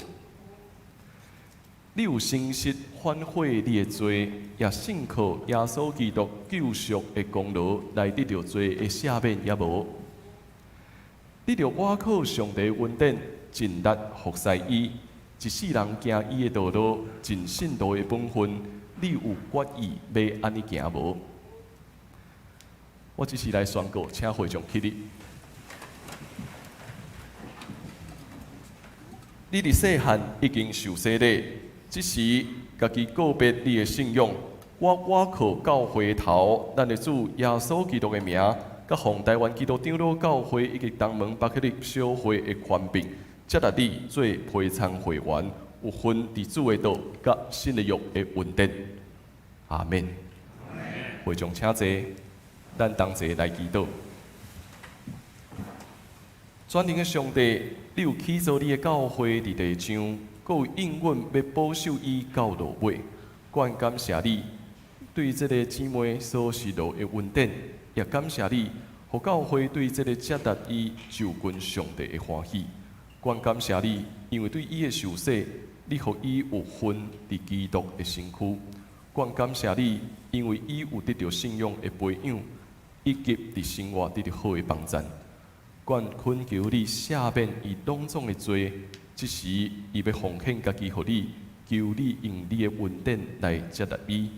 你有誠實反悔你的罪，也信靠耶穌基督救贖的功勞來得著罪的赦免，抑無？你著倚靠上帝恩典，盡力服侍伊，一世人行伊的道路，盡信徒的本分，你有決意欲按呢行無？我只是來宣告，請會眾起立。你佇細漢已經受洗禮，這時家己告別你的信仰，我倚靠教會頭，咱的主耶穌基督的名，佮奉台灣基督長老教會以及東門伯克利小會的權柄，接納你做陪餐會員，有份佇主的道佮新的約的恩典。阿們。會眾請坐，咱同齊來祈禱。全能的上帝，你有起造你的教會佇地上，閣有應允欲保守伊到落尾。阮感謝你對這个姊妹所施落的恩典，也感謝你，予教會對這个接納伊就近上帝的歡喜。阮感謝你，因為對伊的受洗，你予伊有份佇基督的身軀。阮感謝你，因為伊有得著信仰的培養，以及佇生活得著好的幫贊。阮懇求你赦免伊攏總的罪，這時伊欲奉獻家己予你，求你用你的恩典來接納伊，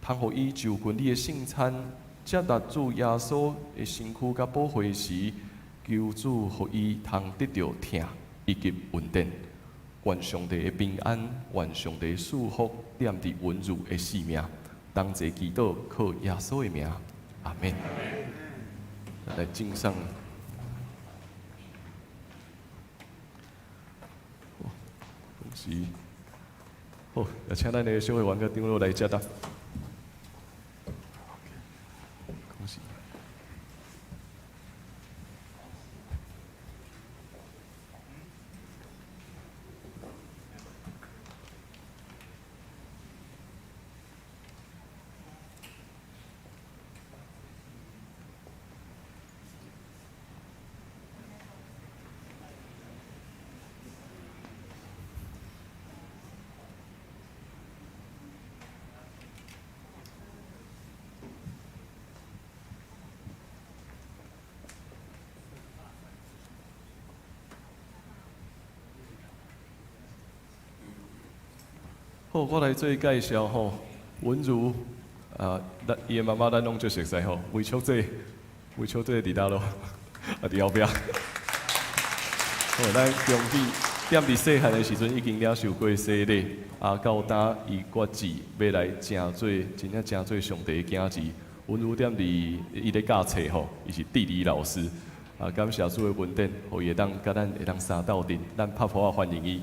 通予伊就近你的聖餐，接納主耶穌的身軀佮寶血時，求主予伊通得著疼以及恩典。願上帝的平安，願上帝的祝福，踮佇文如的性命。同齊祈禱，靠耶穌的名，阿們。來敬上。恭喜！好，也請咱的小會員佮長老來接啦。恭喜！好，我來做介紹吼，文如啊，咱伊的媽媽咱攏足熟似吼，魏秋姐，魏秋姐佇佗落，啊佇後壁。好，咱恭喜，踮佇細漢的時陣已經領受過洗禮，啊，到今伊決志欲來成做真正成做上帝的囝兒。文如踮佇伊咧教冊吼，伊是地理老師。啊，感謝主的恩典，予伊會當佮咱會當相鬥陣，咱拍噗仔歡迎伊。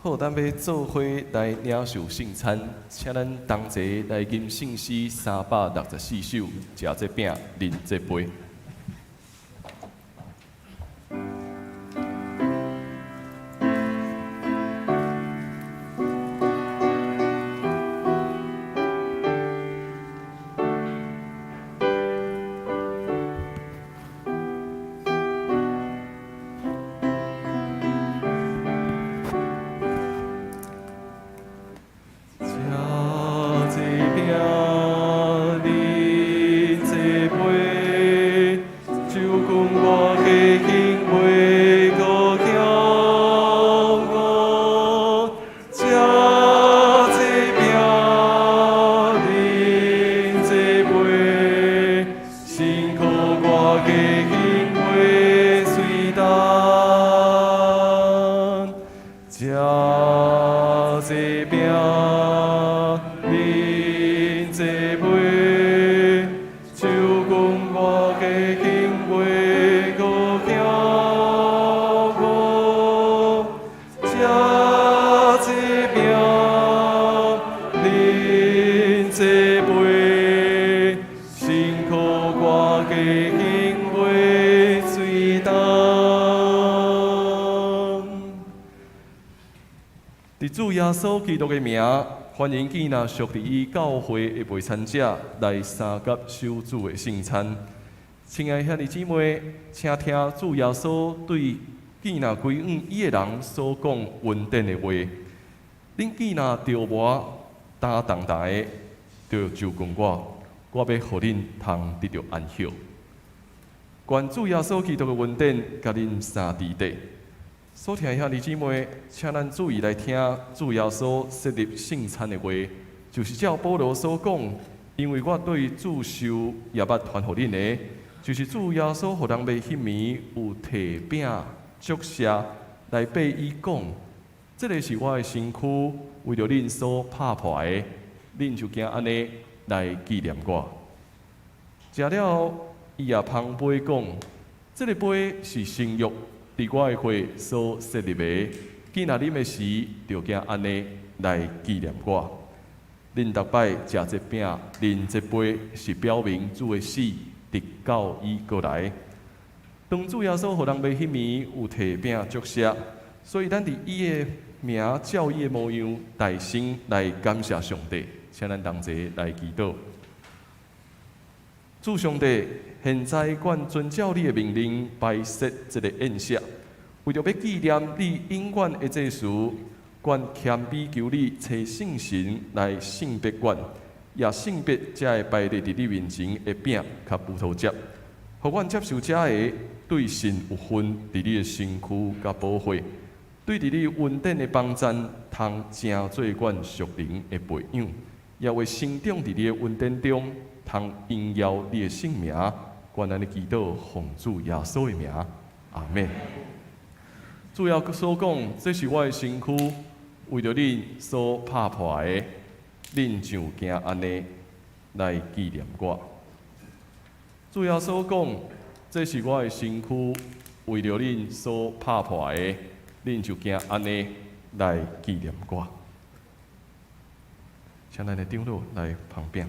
好，咱欲做伙來領受聖餐，請咱同齊來吟聖詩364首，食這餅，啉這杯。食這餅，啉這杯，就近我的行為閣驕傲。食這餅，啉這杯，辛苦我的行為隨擔。食這餅，啉這杯，就近我的行為閣驕傲。食這餅，啉這杯，辛苦我的行為隨擔。佇主耶穌基督的名，歡迎建立屬佇伊教會的陪餐者來相佮守主的聖餐。親愛兄弟姊妹，請聽主耶穌對建立歸向伊的人所講恩典的話。恁既若著磨擔重擔的，就就近我，我欲予恁通得著安息。願主耶穌基督的恩典佮恁相佇底。所聽的兄弟姊妹，請咱注意來聽主耶穌設立聖餐的話，就是照保羅所講，因為我對主受也捌傳予恁的，就是主耶穌予人賣彼暝有提餅祝謝來擘伊講，這个是我的身軀，為著恁所拍破的，恁就行按呢來紀念我。食了後，伊也捧杯講，這个杯是新約。佇我的血所設立的，既若啉的時，就行按呢來紀念我。恁逐擺食這餅、啉這杯，是表明主的死，直到伊閣來。當主耶穌予人賣彼暝有提餅祝謝，所以咱佇伊的名照伊的模樣，大聲來感謝上帝。請咱同齊來祈禱。主上帝，現在阮遵照你的命令擺設這个宴席，為著欲紀念你永遠的祭司，阮謙卑求你差聖神來聖別阮，也聖別這个擺列佇你面前的餅佮葡萄汁，予阮接受這个對神有份佇你的身軀佮寶血。對佇你恩典的幫贊，通成做阮屬靈的培養，也會成長佇你的恩典中，通榮耀你的聖名。阮按呢祈禱，奉主耶穌的名，阿們。主耶穌講：這是我的身軀，為著恁所拍破的，恁就行按呢來紀念我。主耶穌講：這是我的身軀，為著恁所拍破的，恁就行按呢來紀念我。請咱的長老來捧餅。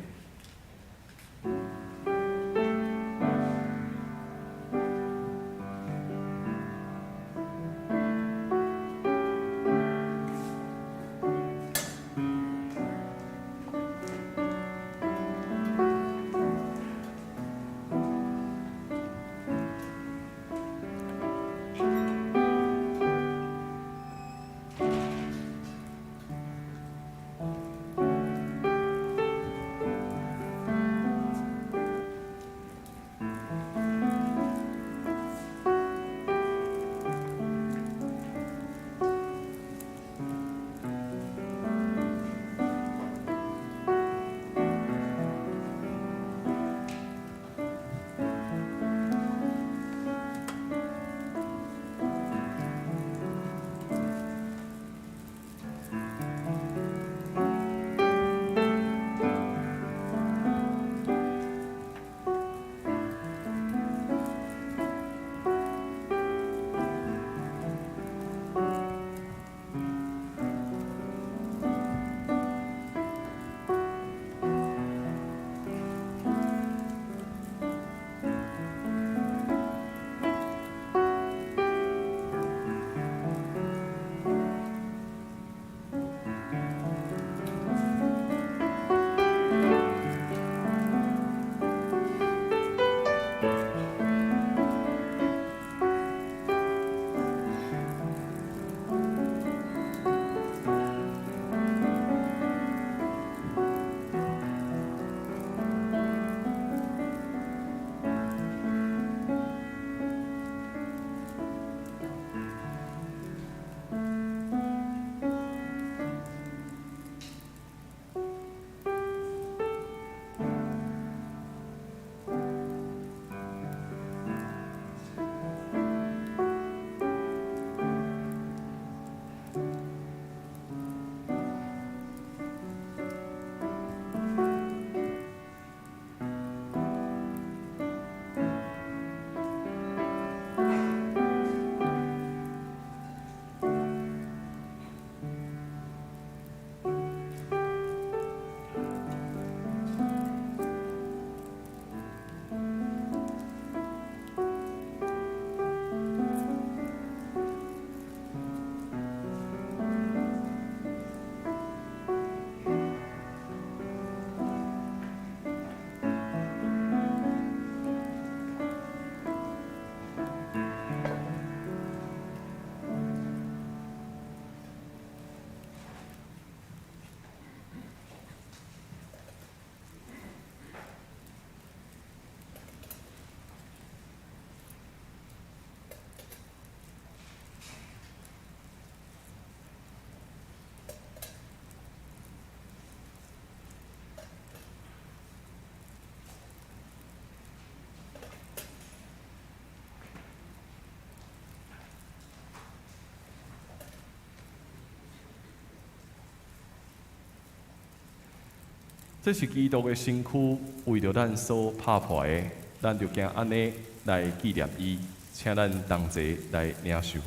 這是基督的身軀，為著咱所拍破的，咱就行按呢來紀念伊，請咱同齊來領受。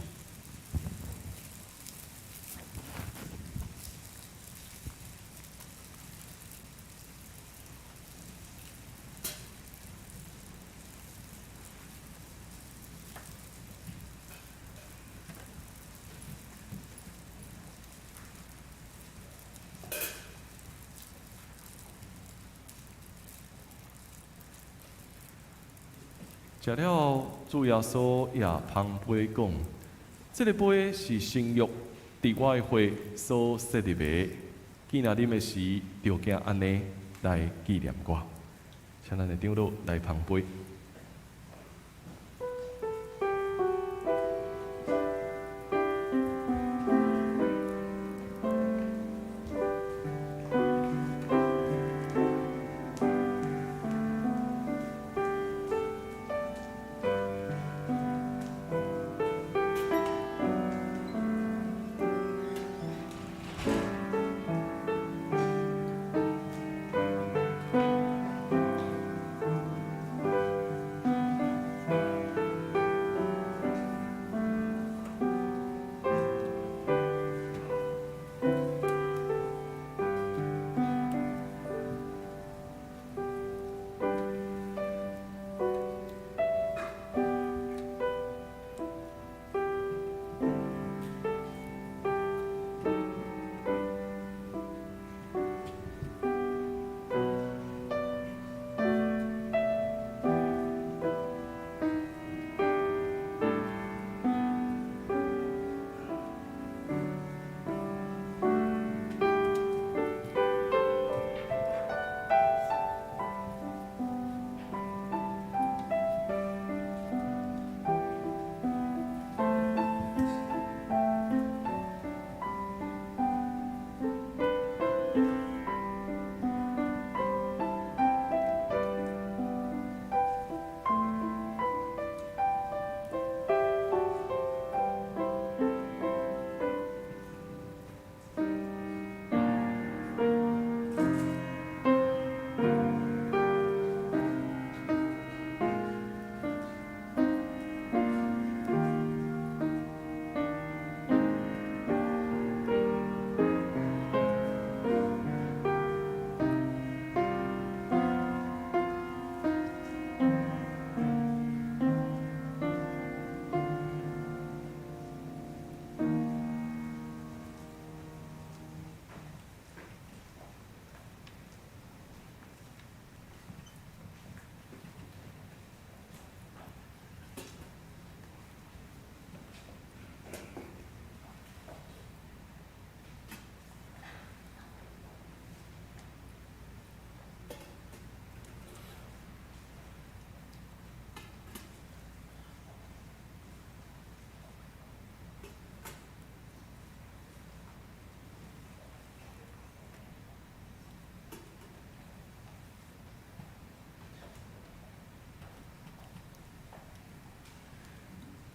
食了，主耶穌也捧杯講：這个杯是新約佇我的血所設立的，囝若啉的時，就行按呢來紀念我。請咱的長老來捧杯。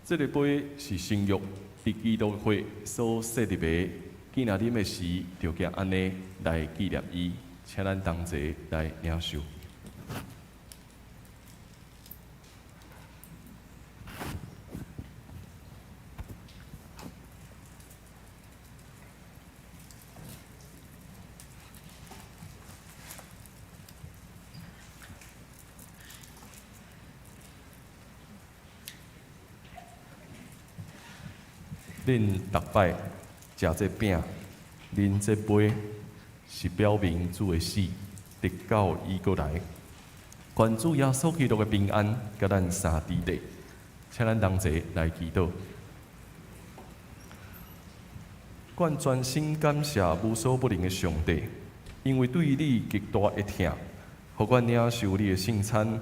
這个杯是新約佇基督的血所設立的，既若啉的時，就行按呢來紀念伊。請咱同齊來領受。恁逐擺食這餅，啉這杯，是表明主的死，直到伊閣來。願主耶穌基督的平安，佮咱相佇咧。請咱同齊來祈禱。阮全心感謝無所不能的上帝，因為對你極大的疼，予阮領受你的聖餐，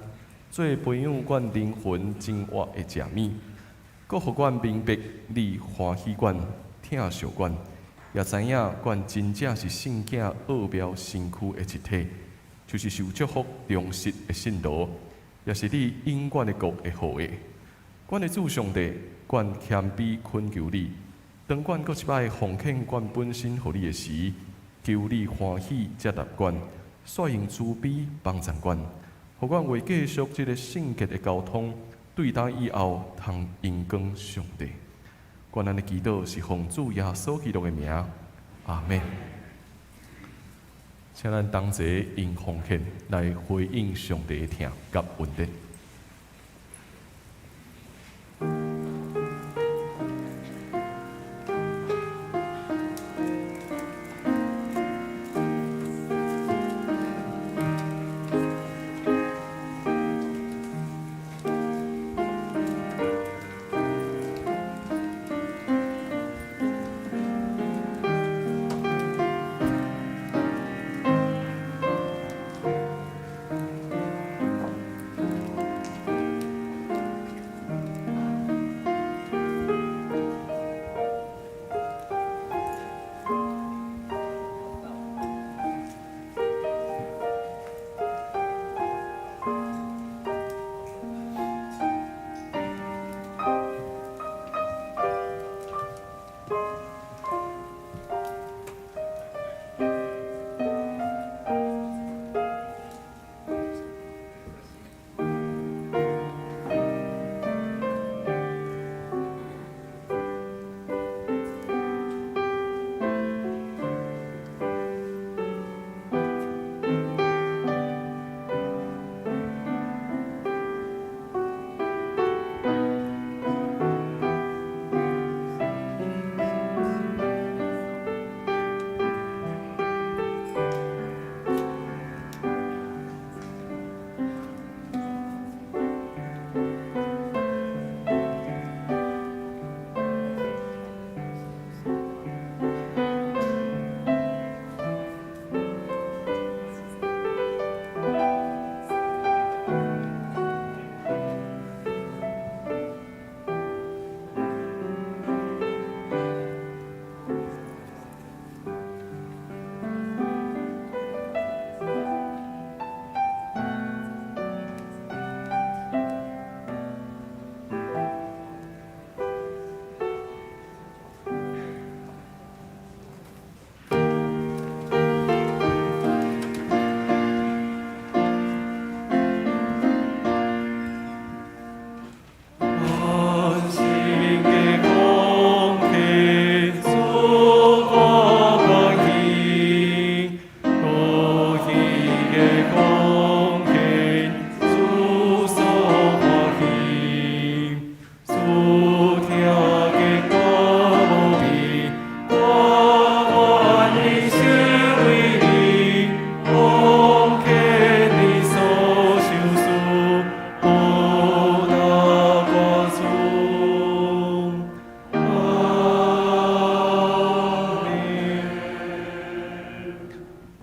做培養阮靈魂真活的食物。閣予阮明白你歡喜阮、疼惜阮，也知影阮真正是聖囝奧妙身軀的一體，就是受祝福忠實的信徒，也是你永遠的國的後裔。阮的主上帝，阮謙卑懇求你，當阮閣一擺奉獻阮本身予你的時，求你歡喜接納阮，煞用慈悲幫贊阮，予阮為繼續這個聖潔的交通，對今以後通榮光上帝。阮按呢祈禱是奉主耶穌基督的名，阿們。請咱同齊用奉獻來回應上帝的疼佮恩典。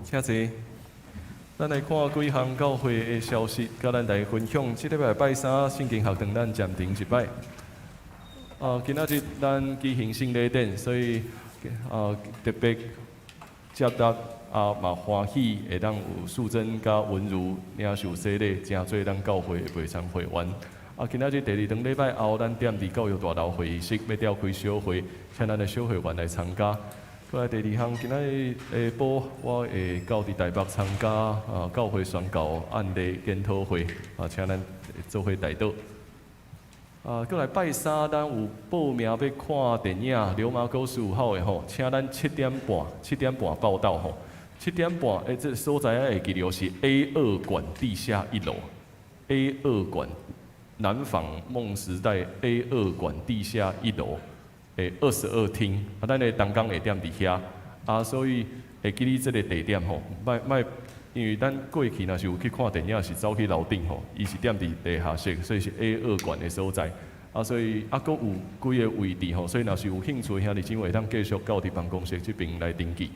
請坐。咱來看幾項教會的消息，佮咱來分享。這禮拜拜三聖經學堂咱暫停一擺。今仔日咱舉行聖禮典，所以特別接納嘛歡喜會當有素貞佮文如領受洗禮，成做咱教會的袂參會員。啊，今仔日第二頓禮拜後，咱踮佇教育大樓會議室欲召開小會，請咱的小會員來參加。過來第二項，今仔日下晡我會到佇台北參加啊教會宣教案例研討會，啊，請咱做伙代禱。啊，過來拜三，咱有報名欲看電影《流麻溝十五號》的吼，請咱七點半，七點半報到吼。七點半，欸，這所在會記著是 A2館地下一樓，A2館南紡夢時代 A2館地下一樓的22廳，啊，咱的同工會踮佇遐，啊，所以會記得這个地點吼，莫莫，因為咱過去若是有去看電影，是走去樓頂吼，伊是踮佇地下室，所以是 A2館的所在，啊，所以啊，閣有幾个位置吼，所以若是有興趣的兄弟姊妹，會當繼續到佇辦公室這邊來登記。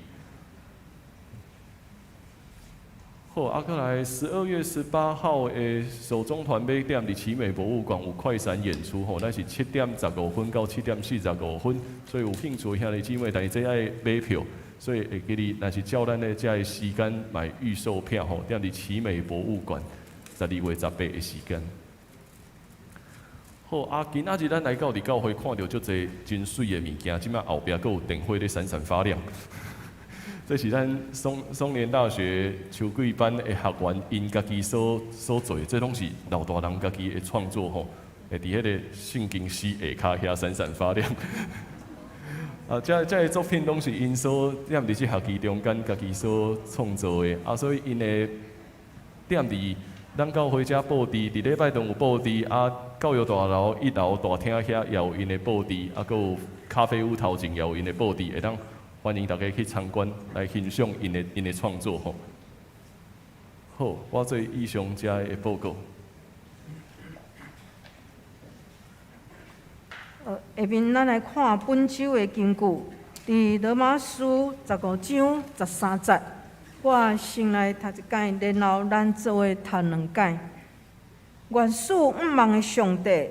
好，啊，閣來12月18號的手中團欲踮佇奇美博物館有快閃演出吼，咱是7點15分到7點45分，所以有興趣的兄弟姊妹，但是這愛買票，所以會記得若是照咱的這个時間買預售票吼，踮佇奇美博物館12月18的時間。好，啊，今仔日咱來到佇教會看著足濟真媠的物件，這擺後壁閣有電火咧閃閃發亮。這是咱松松年大學秋季班的學員，𪜶家己所做的，這攏是老大人家己的創作吼。會佇彼个聖經書下跤遐閃閃發亮。啊，這這个作品攏是𪜶所踮佇這學期中間家己所創作的，啊，所以𪜶的踮佇咱教會遮布置，佇禮拜堂有布置，啊，教育大樓一樓大廳遐也有𪜶的布置，啊，閣有咖啡屋頭前也有𪜶的布置，會當歡迎大家去參觀，來欣賞𪜶的創作吼。好，我做以上遮的報告。下面咱來看本週的經句，佇羅馬書15章13節。我先來讀一擺，然後咱做伙讀兩擺。願賜向望的上帝，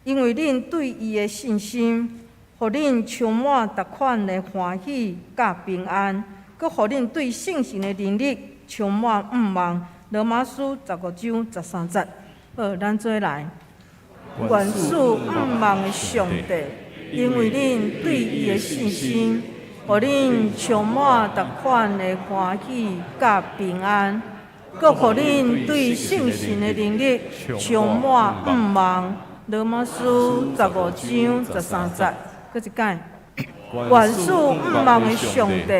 因為恁對伊的信心，予恁充滿逐款的歡喜佮平安，閣予恁對聖神的能力充滿向望。羅馬書15章13節。好，咱做伙來。願賜向望的上帝，因為恁對伊的信心，予恁充滿逐款的歡喜佮平安，閣予恁對聖神的能力充滿向望。羅馬書15章13節，閣一擺。願賜向望的上帝，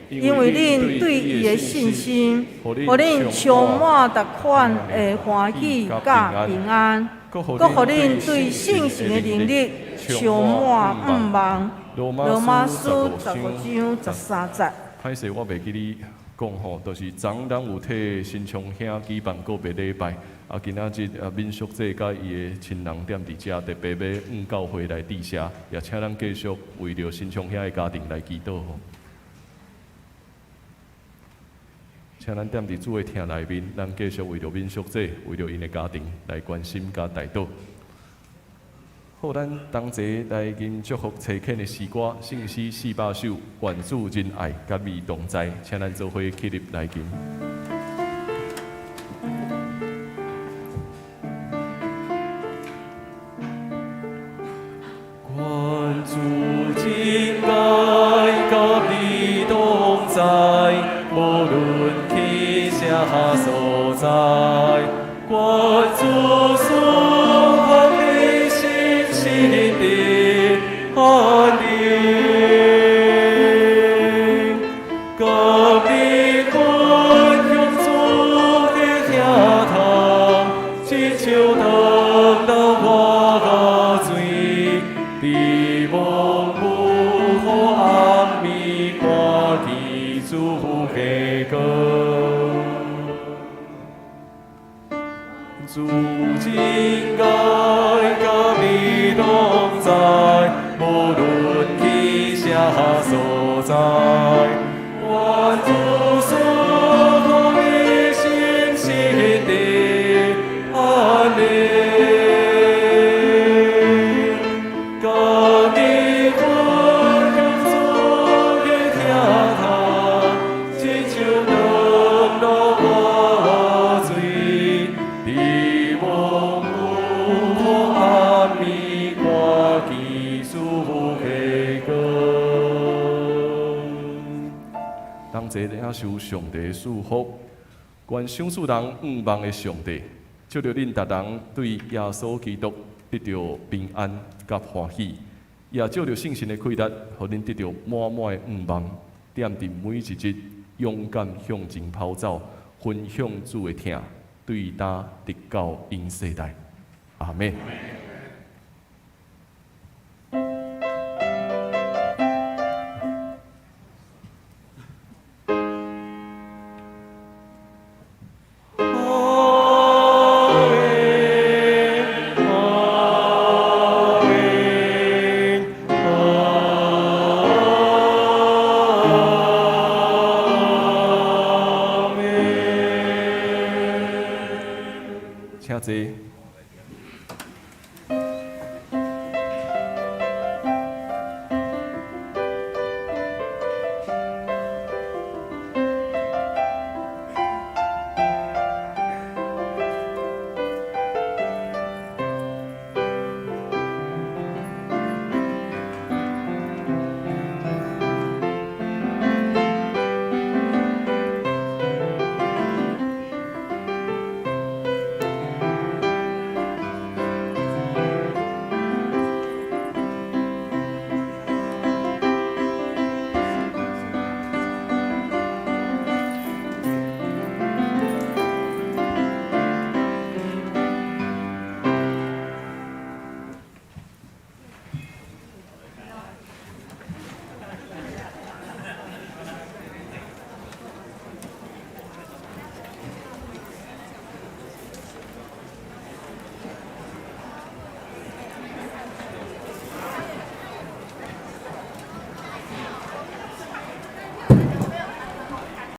因為恁對伊的信心，予恁充滿逐款的歡喜佮平安，閣予恁對聖神的能力充滿向望。羅馬書15章13節。歹勢，我袂記得講吼，就是昨昏咱有替新昌兄舉辦告別禮拜，啊，今仔日啊，敏淑姐佮伊的親人踮佇遮，特別欲向教會來致謝，也請咱繼續為著新昌兄的家庭來祈禱吼。請咱踮佇主的廳內面，咱繼續為著敏淑姐，為著𪜶的家庭來關心佮代禱。好，咱同齊來吟祝福齊懇的詩歌，聖詩400首，願主仁愛佮你同在，請咱做伙起立來吟。願主仁愛佮你同在，無論去啥所在，願主賜福你心心的安寧，佮你分享主的疼痛，親像當流活水，佇暝無雨暗暝，看見主的光。主仁愛佮你同在，無論去啥所在，願主賜予你心心的安寧，佮你分享主的疼痛，親像當流活水，佇暝無雨齊領受上帝的祝福。願賞賜人向望的上帝，藉著恁逐人對耶穌基督得著平安佮歡喜，也藉著聖神的氣力，予恁得著滿滿的向望，踮佇每一日勇敢向前跑走，分享主的疼，對今直到永世代。阿們。